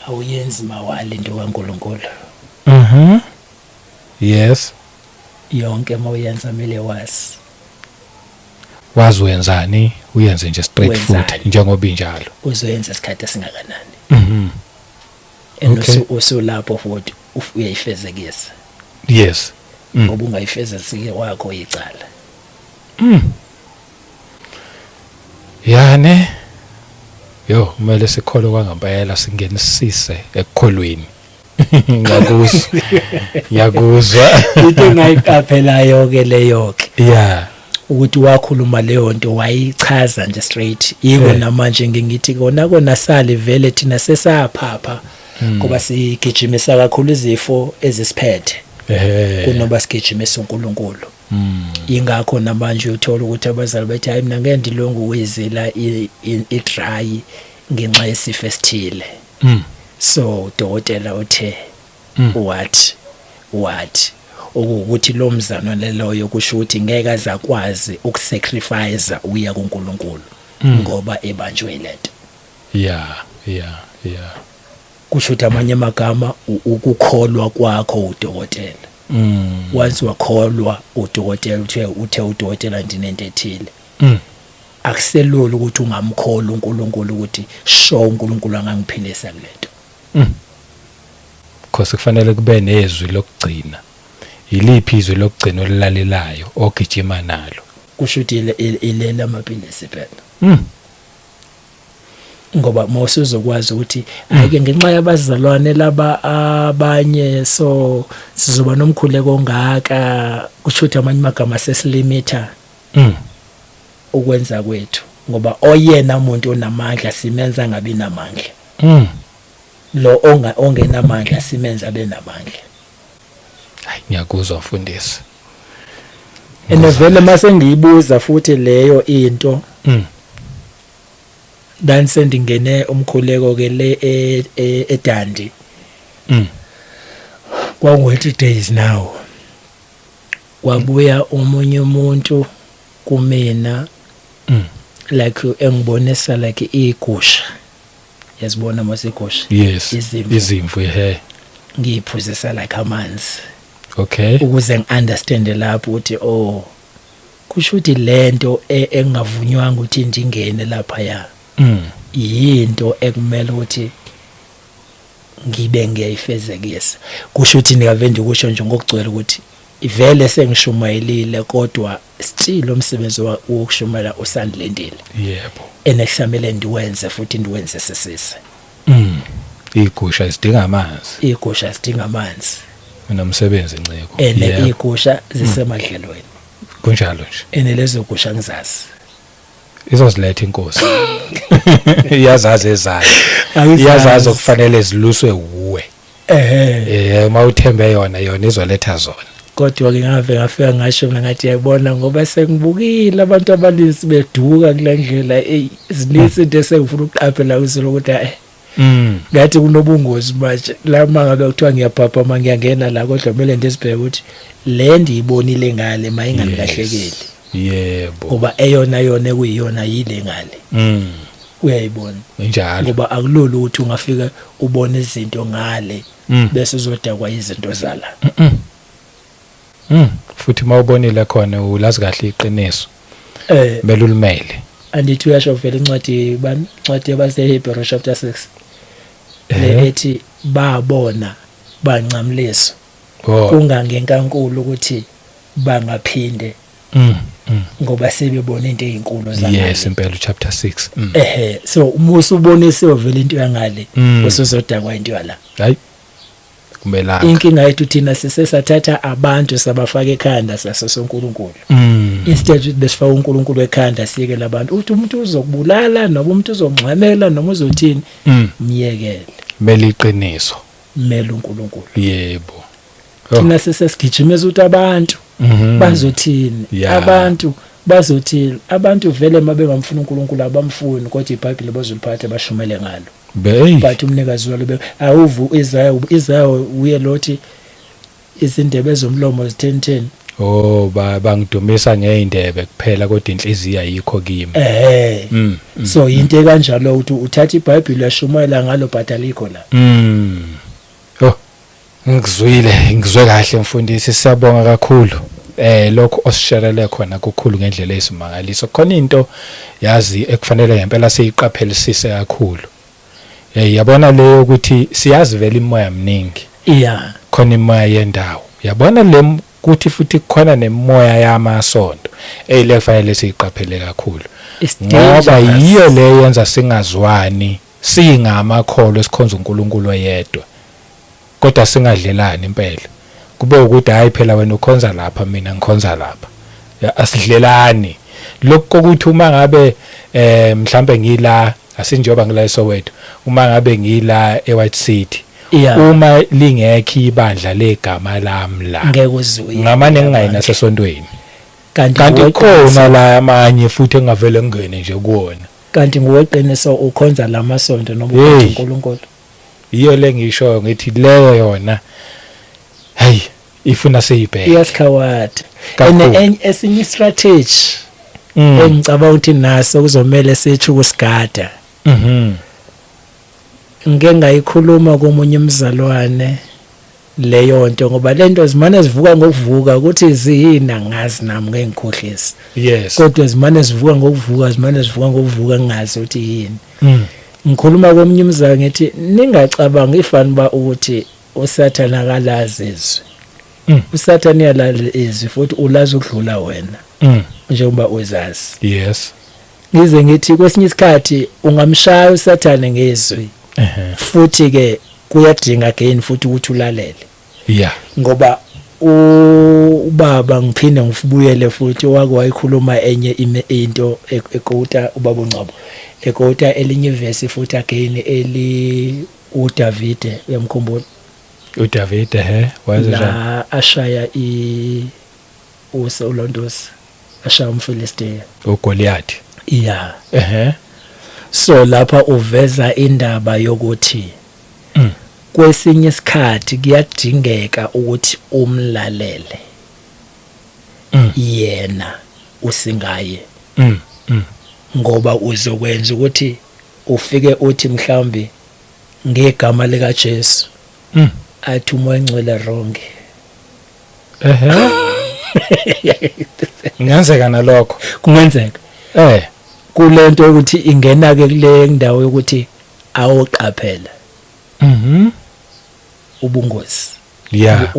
Awuyenzi mawali into kaNkuluNkulu. Yes. Yonke mawuyenza mele wazi. Wazi wenzani, uyenze nje straight futhi Wenzani? njengoba injalo. Uzoyenza isikhathi esingakanani? And usulapho futhi uyayifezekisa. Yes. Ngoba ungayifezekisi wakho icala. Yani yo kumele sikholwe kwangempela, singenisise ekukholweni. Ngiyakuzwa. Ngiyakuzwa. Into engayiqaphelayo ke leyo ke. Ukuthi wakhuluma leyo nto wayichaza nje straight. Yiko namanje ngingithi kona kona sale vele thina sesaphapha ngoba sigijimisa kakhulu izifo ezisiphethe. Kunoba sigijimisa uNkulunkulu. Ingakho namanje uthola ukuthi abazali bathi hayi mina ngeke ndilonge ukuyizila i-dry ngenxa yesifo esithile. So udokotela uthe what ukuthi lo mzalwane loyo kusho ukuthi ngeke azakwazi ukusacrifice uya kuNkulunkulu ngoba ebanjwe lento. Yeah, yeah, yeah. Kusho ukuthi amanye amagama ukukholwa kwakho udokotela. Once wakholwa udokotela uthe udokotela ndinento ethile. Akuselula ukuthi ungamkholwa uNkulunkulu ukuthi sho uNkulunkulu angangiphilisa kulento. Because kufanele kube nezwi lokugcina. Yiliphi izwi lokugcina olilalelayo ogijima nalo? Kusho ukuthi ilela amaphilisi phela. Ngoba mawusuzokwazi ukuthi ayike ngenxa yabazalwane laba abanye so sizoba nomkhuleko ongaka, kusho ukuthi amanye amagama sesilimita ukwenza kwethu ngoba oyena umuntu onamandla simenza ngabi namandla. Lo ongenamandla simenza abe namandla. Hayi ngiyakuzwa mfundisi. Ene vele mase ngiyibuza futhi leyo into. Then sendingene umkhuleko ke le eDundee. Kwaku 3 days now. Kwabuya omunye umuntu kumina. Like engibonisa like igusha. Yazibona masigusha. Yes. Izimvu. Izimvu ehe. Ngiyiphuzisa like amanzi. Okay. Ukuze ngiunderstand lapho ukuthi oh kusho ukuthi lento engavunywanga ukuthi ndingene lapha ya. Yinto ekumele ukuthi ngibe ngiyayifezekisa. Kusho ukuthi ngave nje kusho nje ngokugcwele ukuthi ivele sengishumayelile kodwa still umsebenzi wokushumayela usandilindile. Yebo. Enekusamele ndiwenze futhi ndiwenze sisise. Igusha isidinga amanzi. Igusha isidinga amanzi. Unomsebenzi inceko. Ene igusha zisemadlelweni. Kunjalo nje. Ene lezo gusha ngizazi. Izoziletha inkosi. Iyazazi ezayo. Iyazazi okufanele ziluswe uwe. Uma uthembe yona yona izoletha zona. Kodwa ke ngave ngafika ngasho mina ngathi yayibona ngoba sengibukile abantu abaninzi beduka kule ndlela zininzi into esengifuna ukuqaphela kuzo ukuthi ngathi kunobungozi manje la mangabe kuthiwa ngiyaphapha mangiyangena la kodwa kumele ndizibheke ukuthi le ndiyibonile ngale mayingangilahlekeli. Yebo. Ngoba eyona yona ekuyiyona yile ngale. Uyayibona. Injalo. Ngoba akulula ukuthi ungafika ubone izinto ngale bese uzodakwa izinto zala. Futhi mawubonile khona ulazi kahle iqiniso. Kumele ulimele. Andithi uyasho vele incwadi bani? Incwadi yabaseHebrew chapter 6. Le ethi babona bancamliswa. Kungangenkankulu ukuthi bangaphinde. Ngoba sebebona into ezinkulu zangale. Yes, impela chapter 6. So uma usubonisiwe vele into yangale, usuzodakwa into yala. Hayi. Kumelanga. Inkinga yethu thina sisesathatha abantu sabafaka ekhanda sasoNkulunkulu. Instead besifaka uNkulunkulu ekhanda siyeke labantu. Uthi umuntu uzokubulala noma umuntu uzongxamela noma uzothini, myekele. Mele iqiniso. Mele uNkulunkulu. Yebo. Thina sisesigijimeza ukuthi abantu bazothini, abantu Bazothi abantu vele mabengamfuna uNkulunkulu abamfuni, kodwa iBhayibheli bazoliphatha bashumele ngalo. Bey. But umnikazi walo awuvu Isaiah, Isaiah uye lothi izindebe zomlomo zitheni theni. Oh, bangidumisa ngeindebe kuphela kodwa inhliziyo ayikho kimi. So into kanjalo ukuthi uthatha iBhayibheli uyashumayela ngalo but alikho la. Oh, ngikuzwile, ngizwe kahle mfundisi, siyabonga kakhulu. Lokho osisherele khona kukhulu ngendlela eyisimangaliso. Khona into yazi ekufanele ngempela siyiqaphelisise kakhulu. Yabona leyo ukuthi siyazi vele imoya mningi. Yeah. Khona imoya yendawo. Yabona le kuthi futhi khona nemoya yamasonto. Le kufanele siyiqaphele kakhulu. Ngoba yiyo le yenza singazwani singamakholwa esikhonza uNkulunkulu oyedwa. Kodwa singadlelani impela. Kube ukuthi hayi phela wena ukhonza lapha mina ngikhonza lapha. Asidlelani. Lokho kokuthi uma ngabe mhlambe ngila asinjoba ngila eSoweto, uma ngabe ngila eWhite City, uma lingekho ibandla legama lami la ngeke uzuye, ngamane ngingayi nasesontweni. Kanti khona la amanye futhi engavele ngene nje kuwona. Kanti ngoweqiniso ukhonza lamasonto noma ukhonza uNkulunkulu? Yiyo le ngishoyo ngithi leyo yona hey ifuna siyibheke. Iyasikhawathi. Ene esinye strategy engicabanga ukuthi naso kuzomela sithi ukusigada. Ngike ngayikhuluma komunye umzalwane leyo nto, ngoba lento zimane zivuka ngokuvuka ukuthi ziyini angazi nami, ngeke ngikhohlise. Yes. Kodwa zimane zivuka ngokuvuka, zimane zivuka ngokuvuka, ngingazi ukuthi yini. Ngikhuluma komunye umzalwane ngithi ningacabanga ifani ba ukuthi uSathane akalazi izwi. uSathane uyalazi izwi futhi ulazi ukudlula wena. Njengoba uzazi. Yes. Ngize ngithi kwesinye isikhathi ungamshaya uSathane ngezwi. Futhi ke kuyadinga again futhi ukuthi ulalele. Yeah. Ngoba ubaba ngiphinde ngifubuyele futhi wake wayikhuluma enye into ekota ubaba uNgcobo. Ekota elinye ivesi futhi again eli uDavide, uyamkhumbula? uDavide he waze la ashaya uLondosi ashaya umFilistia uGoliath. Yeah. So lapha uveza indaba yokuthi kwesinye isikhathi kuyadingeka ukuthi umlalele yena usingaye ngoba uzokwenza ukuthi ufike uthi mhlawumbi ngegama lika Jesu athi umoya ongcwele wrong. Kungenzeka nalokho. Kungenzeka. Kulento ukuthi ingena ke kule ndawo yokuthi awuqaphela. Ubungozi. Yeah.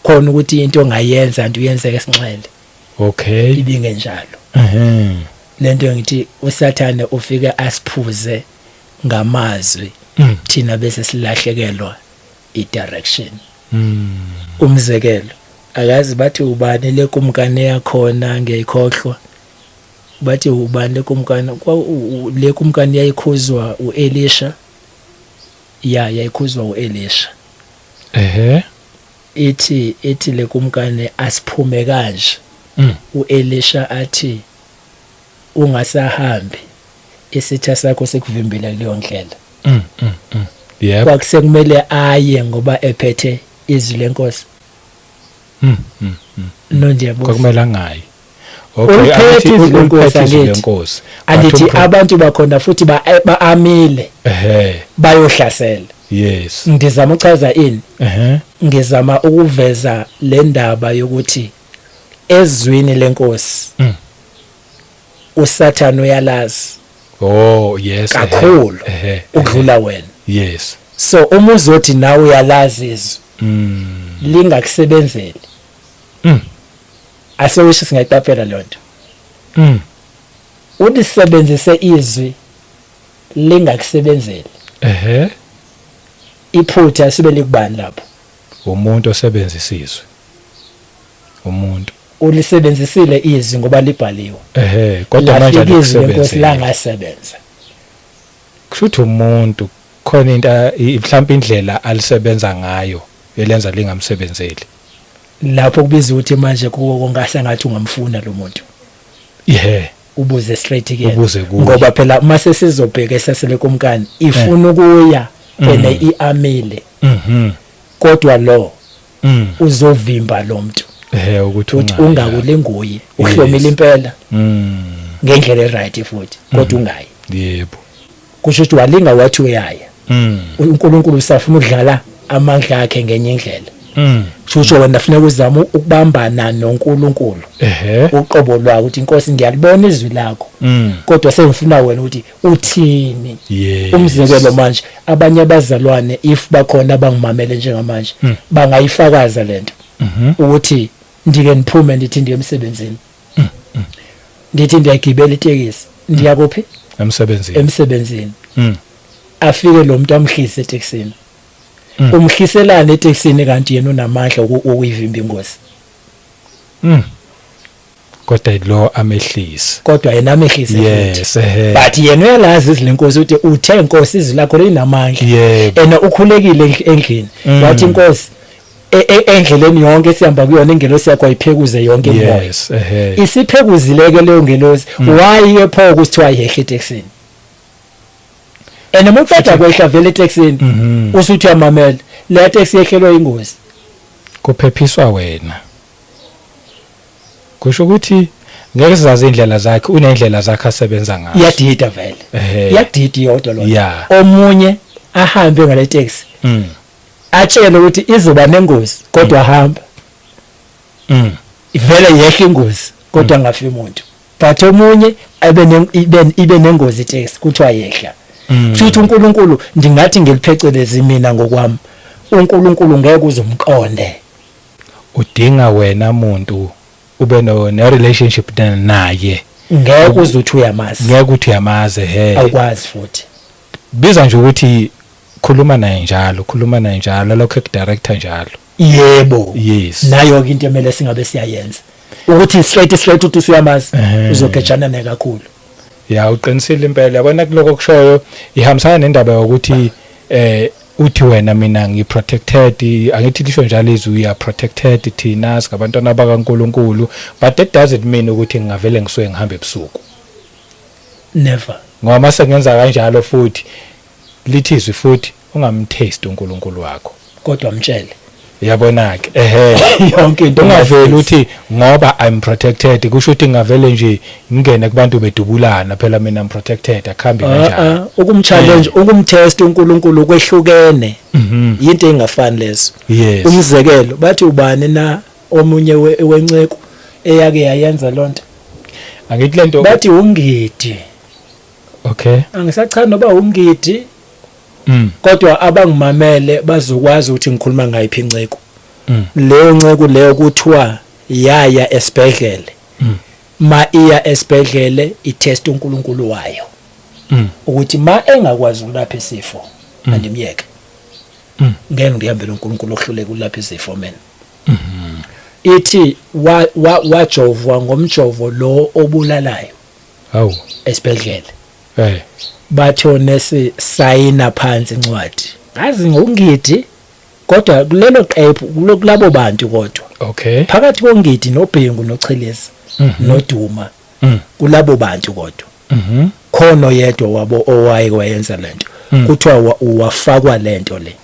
Khona ukuthi into ongayenza nto uyenzeke esinxele. Okay. Ibingenjalo. Lento ngithi uSathane ufike asiphuze ngamazwi thina bese silahlekelwa i-direction. Umzekelo akazi bathi ubani le kumkani yakhona ngiyayikhohlwa, bathi ubani le kumkani le kumkani yayikhuzwa uElisha, ya yayikhuzwa uElisha. Ithi le kumkani asiphume kanje. uElisha athi ungasahambi, isitha sakho sikuvimbile kuleyo ndlela. Yebo. Kwakusekumele aye ngoba ephethe izwi lenkosi. Nondiyabuza. Kwakumele angayi. Okay, izwi lenkosi angithi. Angithi abantu bakhona futhi baamile. Bayohlasela. Yes. Ngizama ukuchaza ini? Ngizama ukuveza le ndaba yokuthi ezwini lenkosi uSathane uyalazi. Oh yes. Kakhulu. Ukudlula wena. Yes. So uma uzothi nawe uyalazi izwi lingakusebenzeli. Asewisho singayitapela lonto. Ulisebenzise izwi lingakusebenzeli. Iphutha sibe likubani lapho? Umuntu osebenzisa izwi. Umuntu ulisebenzisile izwi ngoba libhaliwe. Kodwa manje alikusebenzisi. Langasebenza. Kushuthi umuntu khona into mhlawumbe indlela alisebenza ngayo elenza lingamsebenzeli. Lapho kubiza ukuthi manje kuwo konke asengathi ungamfuna lo muntu. Ubuze straight kuyena. Ubuze kuye. Ngoba phela mase sizobheka esasele kumkani ifuna ukuya ene iamile, kodwa lo uzovimba lo muntu ukuthi ukuthi ungayi. ungakulinguye uhlomile impela ngendlela eright futhi, kodwa ungayi. Kusho ukuthi walinga wathi uyaya, uNkulunkulu usafuna ukudlala amandla akhe ngenye indlela. Kusho ukuthi wena funeka uzame ukubambana noNkulunkulu uqobo lwakho, ukuthi inkosi, ngiyalibona izwi lakho, kodwa sengifuna wena ukuthi uthini. Umzekelo manje, abanye abazalwane, if bakhona abangimamele njengamanje, bangayifakaza lento ukuthi ndike niphume, ndithi ndiye emsebenzini, ndithi ndiyagibela itekisi, ndiya kuphi? Emsebenzini. Emsebenzini. Afike lo muntu amhlise etekisini. Umhliselana etekisini kanti yena unamandla okuyivimba ingozi? Kodwa lo amehlisi. Kodwa yena amehlise futhi. yes ehe But yena uyalazi izwi lenkosi, ukuthi uthe, "Nkosi, izwi lakho linamandla." Ena ukhulekile endlini, wathi, "Inkosi, endleleni yonke esihamba kuyona, ingelosi yakho ayiphekuze yonke imoya." yes ehe Isiphekuzileke leyo ngelosi, why ke pho kusithiwa yehle etekisini? And uma uqeda kwehla vele etekisini, usuthi uyamamela, le taxi yehlelwa ingozi. Kuphephiswa wena. Kusho ukuthi ngeke sizazi indlela zakhe, unendlela zakhe asebenza ngazo. Iyadida vele. Iyadida iyodwa lona. Omunye ahambe ngale taxi, atshele ukuthi izoba nengozi, kodwa hamba, vele yehle ingozi, kodwa angafi umuntu. But omunye abe ibe nengozi itaxi, kuthiwa yehla. Kusho ukuthi uNkulunkulu, ndingathi ngeliphecelezi mina ngokwami, uNkulunkulu ngeke uzumqonde. Udinga wena muntu ube no ne relationship naye. Ngeke uzuthi uyamazi. Ngeke uthi uyamazi, he. Awukwazi futhi. Biza nje ukuthi khuluma naye njalo, khuluma naye njalo, lokho ekudirector njalo. Yebo. Nayo ke into emele singabe siyayenza, ukuthi straight straight uthi usuyamazi, uzogejana naye kakhulu. Ya, uqinisile impela. Yabona, kuloko kushoyo ihambisana nendaba yokuthi uthi wena, "Mina ngi-protected." Angithi lisho njalo izwi, we are protected thina singabantwana bakaNkuluNkulu, but that doesn't mean ukuthi ngingavele ngisuke ngihambe ebusuku. Never. Ngoba mase ngenza kanjalo futhi, lithi izwi futhi, ungamtest uNkulunkulu wakho. Kodwa mtshele. Yabona ke, ehe. Yonke into. Ungaveli uthi ngoba I'm protected kusho ukuthi ngavele nje ngingene kubantu bedubulana, phela mina I'm protected. Akhambi kanjalo. Ah, ukumchallenge, ukumtest uNkulunkulu kwehlukene, yinto engafani lezo. Umzekelo, bathi ubani na omunye wenceku eyake yayenza lonto? Angithi lento Bathi ungidi. Angisachani noba ungidi, kodwa abangimamele bazokwazi ukuthi ngikhuluma ngayiphi inceku. Leyo nceku leyo kuthiwa yaya esibhedlele. Ma iya esibhedlele, itest uNkulunkulu wayo ukuthi ma engakwazi ukulapha isifo, andimyeke. Ngeke ngihambele uNkulunkulu ohluleka ukulapha izifo mina. Ithi wajovwa ngomjovo lo obulalayo Hawu. esibhedlele. Bathi onesi, sayina phansi incwadi. Ngazi ngongidi, kodwa kulelo qephu kulabo bantu, kodwa phakathi kongidi noBhengu noChelezi noDuma, kulabo bantu, kodwa khona oyedwa wabo owaye wayenza lento. Kuthiwa wafakwa lento le,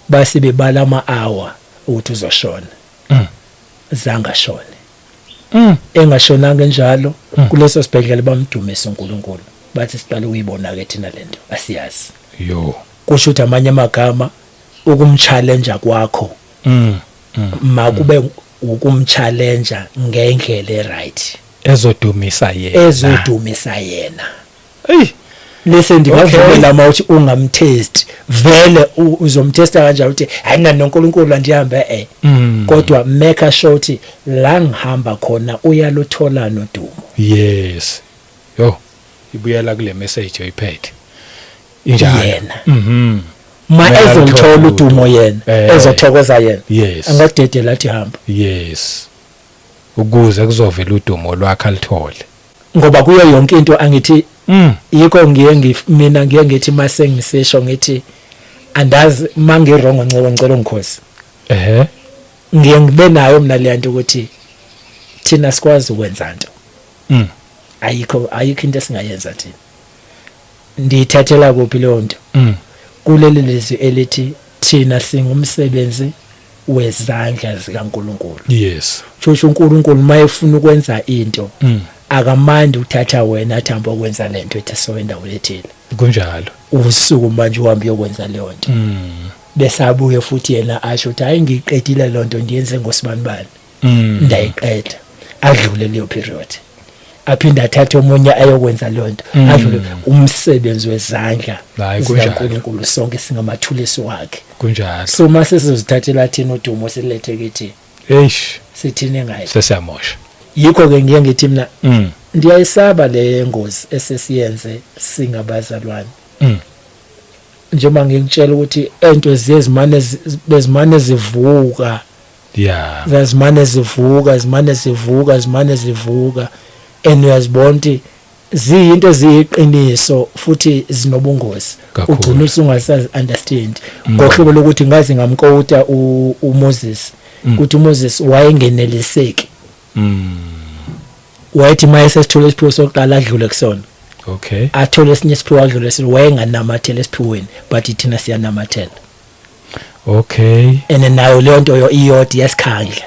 base bebala ama-hour ukuthi uzoshona. Zangashone. Engashonanga enjalo kuleso sibhedlela, bamdumisa uNkulunkulu, bathi siqala ukuyibona ke thina lento, asiyazi. Yo. Kusho ukuthi amanye amagama, ukumchallenge kwakho makube ukumchallenge ngendlela eright Ezodumisa yena. Ezodumisa yena. Hey. Listen, ndingavumela uma uthi ungamtest vele, uzomtesta kanjani ukuthi hayi, mina noNkulunkulu andihambe, kodwa make sure ukuthi la ngihamba khona uyaluthola nodumo. Yes, yo, ibuyela kule message oyiphethe injalo. Yena ma Kumele ezolithola aluthole udumo yena, ezothokoza yena, angadedela athi hamba. Yes, ukuze kuzovela udumo lwakhe alithole. Ngoba kuyo yonke into, angithi yikho ngiye mina ngiye ngithi mase ngisisho ngithi andazi mangi-wrong, ncebo, ngicela ungikhosi. Ngiye ngibe nayo mina le nto ukuthi thina sikwazi ukwenza nto. Ayikho into esingayenza thina. Ndiyithathela kuphi leyo nto? Kuleli lizwi elithi thina singumsebenzi wezandla zikaNkuluNkulu. Shosho uNkulunkulu mayefuna ukwenza into, akamandi ukuthatha wena athi hamba ukwenza lento ethi so endaweni ethile. Kunjalo. Usuku manje uhambe uyokwenza leyo nto, bese abuye futhi yena asho ukuthi hayi, ngiyiqedile leyo nto, ndiyenze ngosibanibani, ndayiqeda, adlule leyo period, aphinde athathe omunye ayokwenza leyo nto, adlule. Umsebenzi wezandla Hayi, kunjalo. zikaNkulunkulu, sonke singamathulusi wakhe. Kunjalo. So mase sizozithathela thina udumo, silethe kithi, Eish. sithini ngayo? Sesiyamosha. Yikho ke ngiye ngithi mina ndiyayisaba le ngozi esesiyenze singabazalwane, njengoba ngikutshela ukuthi ento ziyezimane bezimane zivuka, zazimane zivuka, zimane zivuka, zimane zivuka, and uyazibona ukuthi ziyinto eziyiqiniso futhi zinobungozi. Kakhulu. Ugcina usungasazi understand ngohlobo lokuthi ngaze ngamquota uMoses ukuthi uMoses wayengeneliseki. Wayethi maye sesithola isiphiwo sokuqala, adlule kusona, athole esinye isiphiwo, adlule esinye, wayenganamathela esiphiweni, but thina siyanamathela. And nayo leyo nto yo iyodwa iyasikhandla.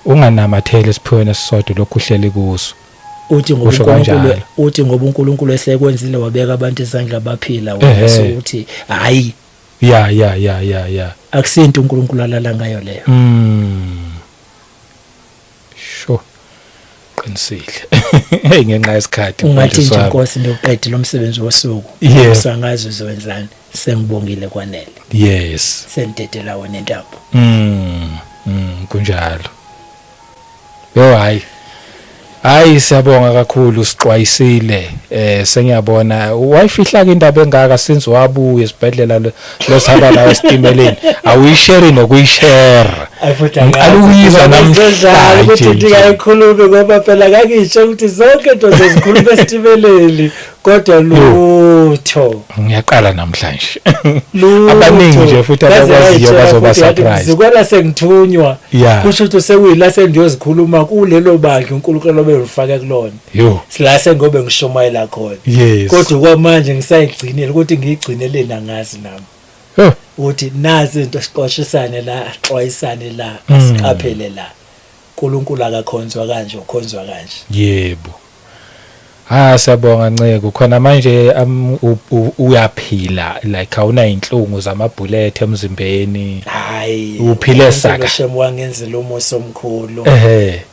Unganamatheli esiphiweni esisodwa lokhu uhleli kuso. Uthi ngoba Usho uNkulunkulu kanjalo. Uthi ngoba uNkulunkulu esekwenzile wabeka abantu izandla baphila, wena so uthi hayi. Ya. Akusinto uNkulunkulu alala ngayo leyo. Sure, qinisile. Hey, ngenxa yesikhathi, Ungathi mfundisi nje, wami. Nkosi, ndiyoqedile umsebenzi wosuku, sangazi uzowenzani, sengibongile, kwanele. Sendidedela wena intambo. Kunjalo. Yo, hayi. Hayi, siyabonga kakhulu, sixwayisile. Sengiyabona wayifihla ke indaba engaka since wabuya esibhedlela losihamba la esitimeleni. Awuyishare nokuyishare. Ngiqala ukuyizwa namhlanje ukuthi nje. Ndingayikhulumi ngoba phela kangisho ukuthi zonke into zezikhuluma esitimeleni, kodwa lutho. Ngiyaqala namhlanje. Lutho. Abaningi nje futhi Ngaze abakwaziyo ngayitshela bazoba futhi yathi, surprised. Mzukwana sengithunywa, kusho ukuthi sekuyila sendiyozikhuluma kulelo bandla uNkulunkulu obelifake kulona, sila sengobe ngishumayela khona. Kodwa kwamanje ngisayigcinile ukuthi ngiyigcineleni, angazi nami, ukuthi nazi izinto, siqwashisane la, sixwayisane la, siqaphele la, uNkulunkulu akakhonzwa kanje, ukhonzwa kanje. Yebo. Ah, siyabonga Nceko. Khona manje uyaphila, like awuna inhlungu zamabullet emzimbeni? Hayi. Uphile saka. Shem wangenzela umusa omkhulu,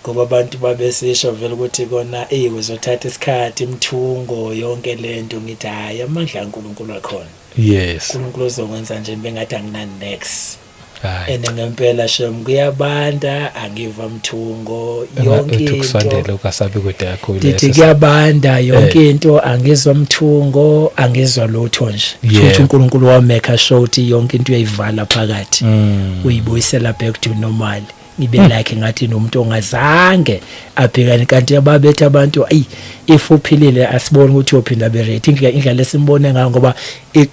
ngoba abantu babesisho vele ukuthi kona ey, kuzothatha isikhathi, imthungo, yonke lento. Ngithi hayi, amandla kaNkulunkulu akhona. uNkulunkulu uzokwenza nje bengathi angina next. Hayi. And ngempela shem kuyabanda, angiva mthungo, yonke Uthi into. kusondela, ukasabi kude kakhulu. Ndithi leso. kuyabanda, yonke into, angizwa mthungo, angizwa lutho nje. Futhi uNkulunkulu wamake sure ukuthi yonke into uyayivala phakathi, uyibuyisela back to normal, ngibe like ngathi nomuntu ongazange abhekane. Kanti ababethe abantu, ayi, if uphilile asibone ukuthi uyophinda be right indlela esimbone ngayo, ngoba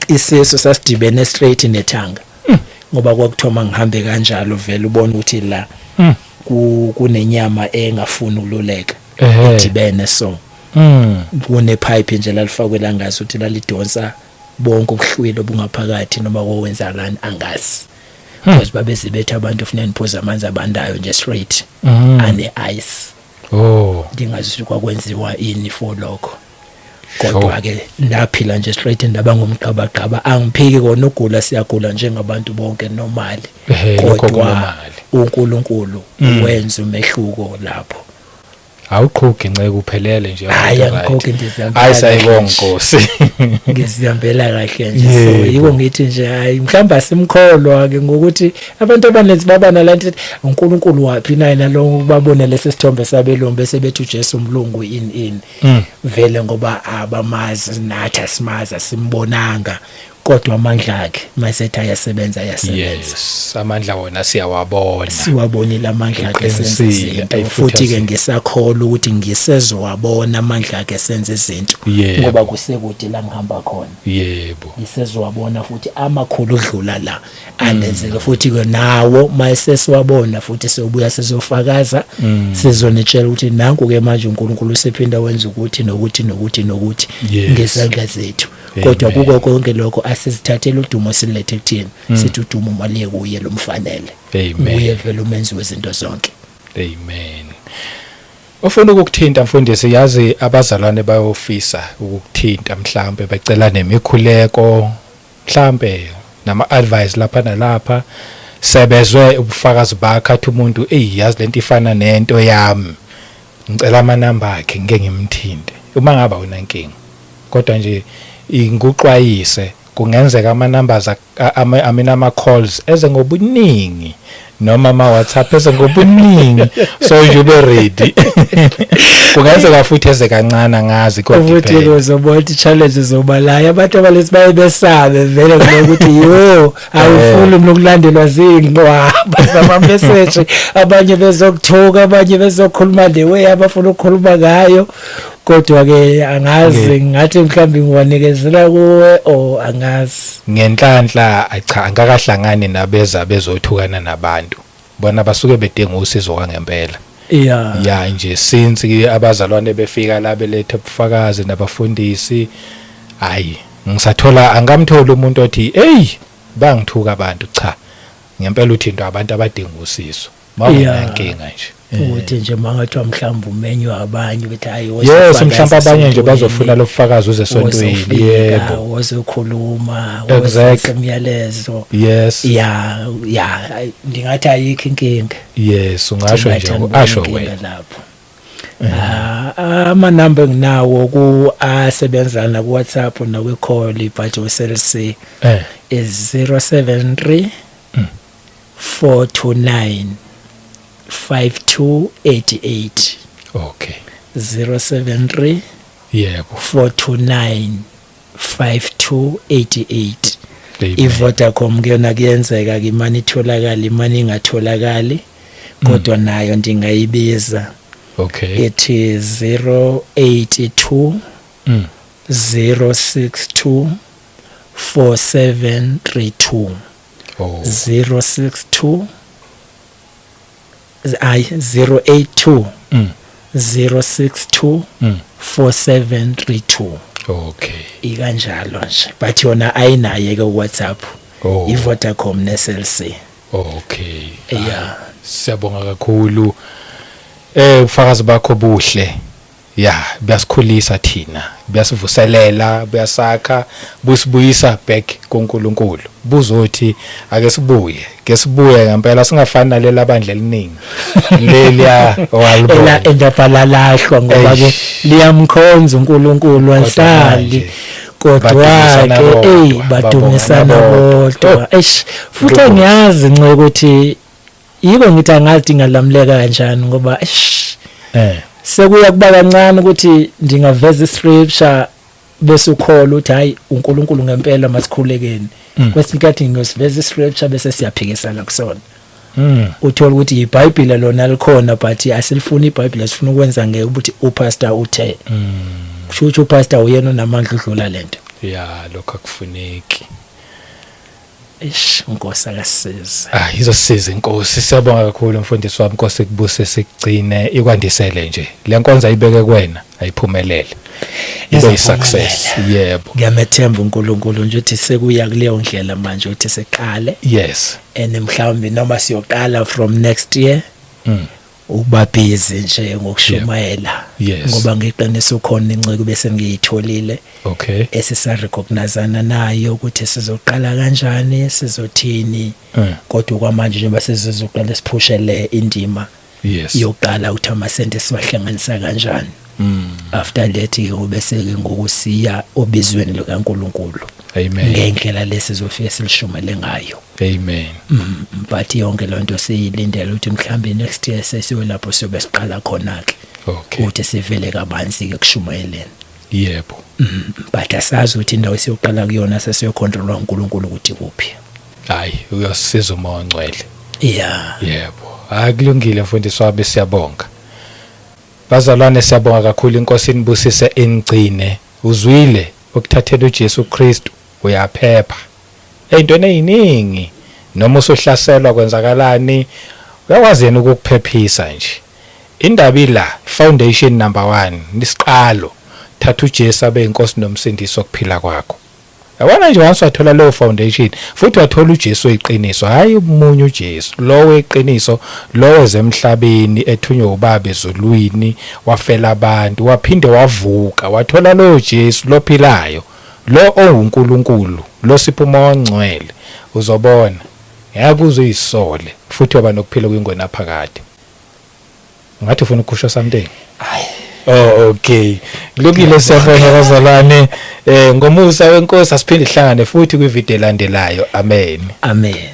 isisu sasidibene straight nethanga, ngoba kwakuthoma ngihambe kanjalo, vele ubone ukuthi la kunenyama engafuni ukululeka, idibene. So kune pipe nje lalifakwe la, ngazi ukuthi lalidonsa bonke ubuhlwilo obungaphakathi noma kowenzakalani, angazi, because babezibetha abantu, ufuna niphuza amanzi abandayo nje straight, ane ice. Ndingazi ukuthi kwakwenziwa ini for lokho, kodwa ke ndaphila nje straight, ndaba ngumgqabagqaba. Angiphiki kona ugula, siyagula njengabantu bonke, normal, Lokho kodwa kunormal. uNkulunkulu wenza umehluko lapho. Awuqhugi Nceke, uphelele nje. Hayi, Right. angiqhugi, ndizihambela Hayi, sayibonga kahle. Nkosi. Ngizihambela kahle nje, so yiko ngithi nje hayi, mhlawumbe asimkholwa ke ngokuthi abantu abaninzi baba nalanto ethi, uNkulunkulu waphi naye nalo, babone lesi sithombe sabelungu bese bethi uJesu umlungu in vele, ngoba abamazi, nathi asimazi, asimbonanga. Kodwa amandla akhe masethi ayasebenza, ayasebenza. Yes, amandla wona siyawabona. Siwabonile amandla akhe esenza Uqinisile, izinto. ayi, futhi Futhi ke ngisakholwa ukuthi ngisezowabona amandla akhe esenza izinto, ngoba kusekude la ngihamba khona. Ngisezowabona futhi amakhulu udlula la anenzele, futhi ke nawo mayesesiwabona futhi siyobuya sizofakaza, sizonitshela ukuthi nanku ke manje uNkulunkulu usephinda wenza ukuthi nokuthi nokuthi nokuthi ngezandla zethu. Kodwa kuko konke lokho asizithathele udumo silethe kuthina, sithi udumo maliye kuye lomfanele. Amen. Uye vele umenzi wezinto zonke. Amen. Ufuna ukukuthinta mfundisi, yazi abazalwane bayofisa ukukuthinta, mhlambe becela nemikhuleko, mhlambe nama advice lapha nalapha, sebezwe ubufakazi bakhe, athi umuntu, "Ey, yazi lento ifana nento yami, ngicela amanamba akhe ngike ngimthinte." Uma ngaba unankinga, kodwa nje inguxwayise, kungenzeka ama numbers, I mean ama calls eze ngobuningi noma ama WhatsApp eze ngobuningi, so nje ube ready. Kungenzeka futhi eze kancane, angazi, kodwa Futhi depend. Uzobona ukuthi challenge zoba la, abantu abalesi baye besabe vele kulokuthi yo, awufuni mina ukulandelwa zingqwaba zama message, abanye bezokuthuka, abanye bezokhuluma the way abafuna ukukhuluma ngayo. Kodwa ke angazi, ngathi mhlawumbe ngiwanikezela kuwe or angazi. Ngenhlanhla cha, angakahlangani nabeza bezothukana nabantu. Bona basuke bedinga usizo kwangempela. Ya nje, since ke abazalwane befika la belethe ubufakazi nabafundisi, hayi, ngisathola, angamthola umuntu othi, "Hey, bangithuka abantu." Cha, ngempela uthintwa abantu abadinga usizo mawunenkinga nje. Ukuthi nje mangathiwa mhlawumbe umenywa abanye ukuthi hayi, Yes, mhlawumbe abanye nje bazofuna lobufakazi, uze esontweni, yebo. Wozokhuluma, umyalezo. Ya, ayi, ndingathi ayikho inkinga. Yes, ungasho nje. Ndingathi angiboni asho inkinga wena. Lapho. Ah, amanamba enginawo ku asebenzana ku WhatsApp nakwi call, but u Cell C is 073 429 5288. 073 429 5288. Amen. iVodacom kuyona kuyenzeka ke imani itholakala, imani ingatholakali, kodwa nayo ndingayibiza. Ithi 082 062 4732. 062, ay, 082 062 4732. Ikanjalo nje, but yona ayinaye ke WhatsApp. iVodacom neCell C. Yeah. Siyabonga kakhulu. Ubufakazi bakho buhle. Ya, buyasikhulisa thina, buyasivuselela, buyasakha, busibuyisa back kuNkulunkulu. Buzothi ake sibuye, ke sibuye ngempela, singafani nalela bandla eliningi. Leliya Ela walibona. Endaphalalahlwa ngoba ke liyamkhonza uNkulunkulu, asali manje kodwa badumisana ke ey, bodwa, badumisana babongana bodwa. bodwa. Eish, futhi Ntokozo. angiyazi nce ukuthi yiko ngithi angazi ingalamuleka kanjani, ngoba eish, sekuya kuba kancane ukuthi ndingaveza iscripture bese ukholwa ukuthi hayi, uNkulunkulu ngempela, masikhulekeni. Kwesinye isikhathi ngiyosiveza iscripture bese siyaphikisana kusona. Uthola ukuthi iBhayibheli lona likhona, but asilifuni iBhayibheli, sifuna ukwenza ngeke ukuthi upastor uthe. Kusho ukuthi upastor uyena onamandla udlula lento. Ya, lokho akufuneki. Ish, inkosi akasize. Ah, izosiza inkosi. Siyabonga kakhulu mfundisi wami. Inkosi ikubuse, sikugcine, ikwandisele nje. Le nkonzo ayibeke kuwena, ayiphumelele. Ibe yi-success. Yebo. Ngiyamethemba uNkulunkulu nje ukuthi sekuya kuleyo ndlela manje ukuthi siqale and mhlawumbe noma siyoqala from next year ukuba busy nje ngokushumayela, ngoba ngiqinisa ukhona inceku bese ngiyitholile esisa recognizana nayo ukuthi sizoqala kanjani, sizothini. Kodwa kwamanje njengoba sizoqala siphushe le indima yokuqala ukuthi amasente siwahlanganisa kanjani, after that ke bese ke ngokusiya obizweni likaNkuluNkulu Amen. ngendlela lesizofika silishumele ngayo. Amen. But yonke lonto siyilindele ukuthi mhlambe next year sesiyolapho siyobe siqala khona ke ukuthi sivele kabanzi ke kushumayeleni. Yebo. But asazi ukuthi indawo esiyoqala kuyona sesiyocontrolwa uNkulunkulu ukuthi kuphi. Hayi, uyosiza uMoya oNgcwele. Yeah. Yebo. Hayi, kulungile mfundisi wami, siyabonga. Bazalwane, siyabonga kakhulu, inkosi inibusise ingcine. Uzwile ukuthathela uJesu Kristu uyaphepha ey'ntweni ey'ningi, noma usuhlaselwa kwenzakalani, uyakwazi yena ukukuphephisa nje. Indaba ila, foundation number 1, isiqalo, thatha uJesu abe inkosi nomsindisi wokuphila kwakho. Yabona nje, once wathola leyo foundation futhi wathola uJesu oyiqiniso, hayi umunye uJesu lo weqiniso, lo wezemhlabeni ethunywe ubaba ezulwini, wafela abantu waphinde wavuka, wathola lo Jesu lophilayo, lo owuNkulunkulu, lo sipho uMoya oNgcwele, uzobona ngeke uze uyisole futhi waba nokuphila kwingonaphakade. Ngathi ufuna ukusho something? Hayi. Oh, okay. Kulungile, siyabonga bazalwane. Ngomusa wenkosi asiphinde sihlangane futhi kwivideo elandelayo. Amen. Amen.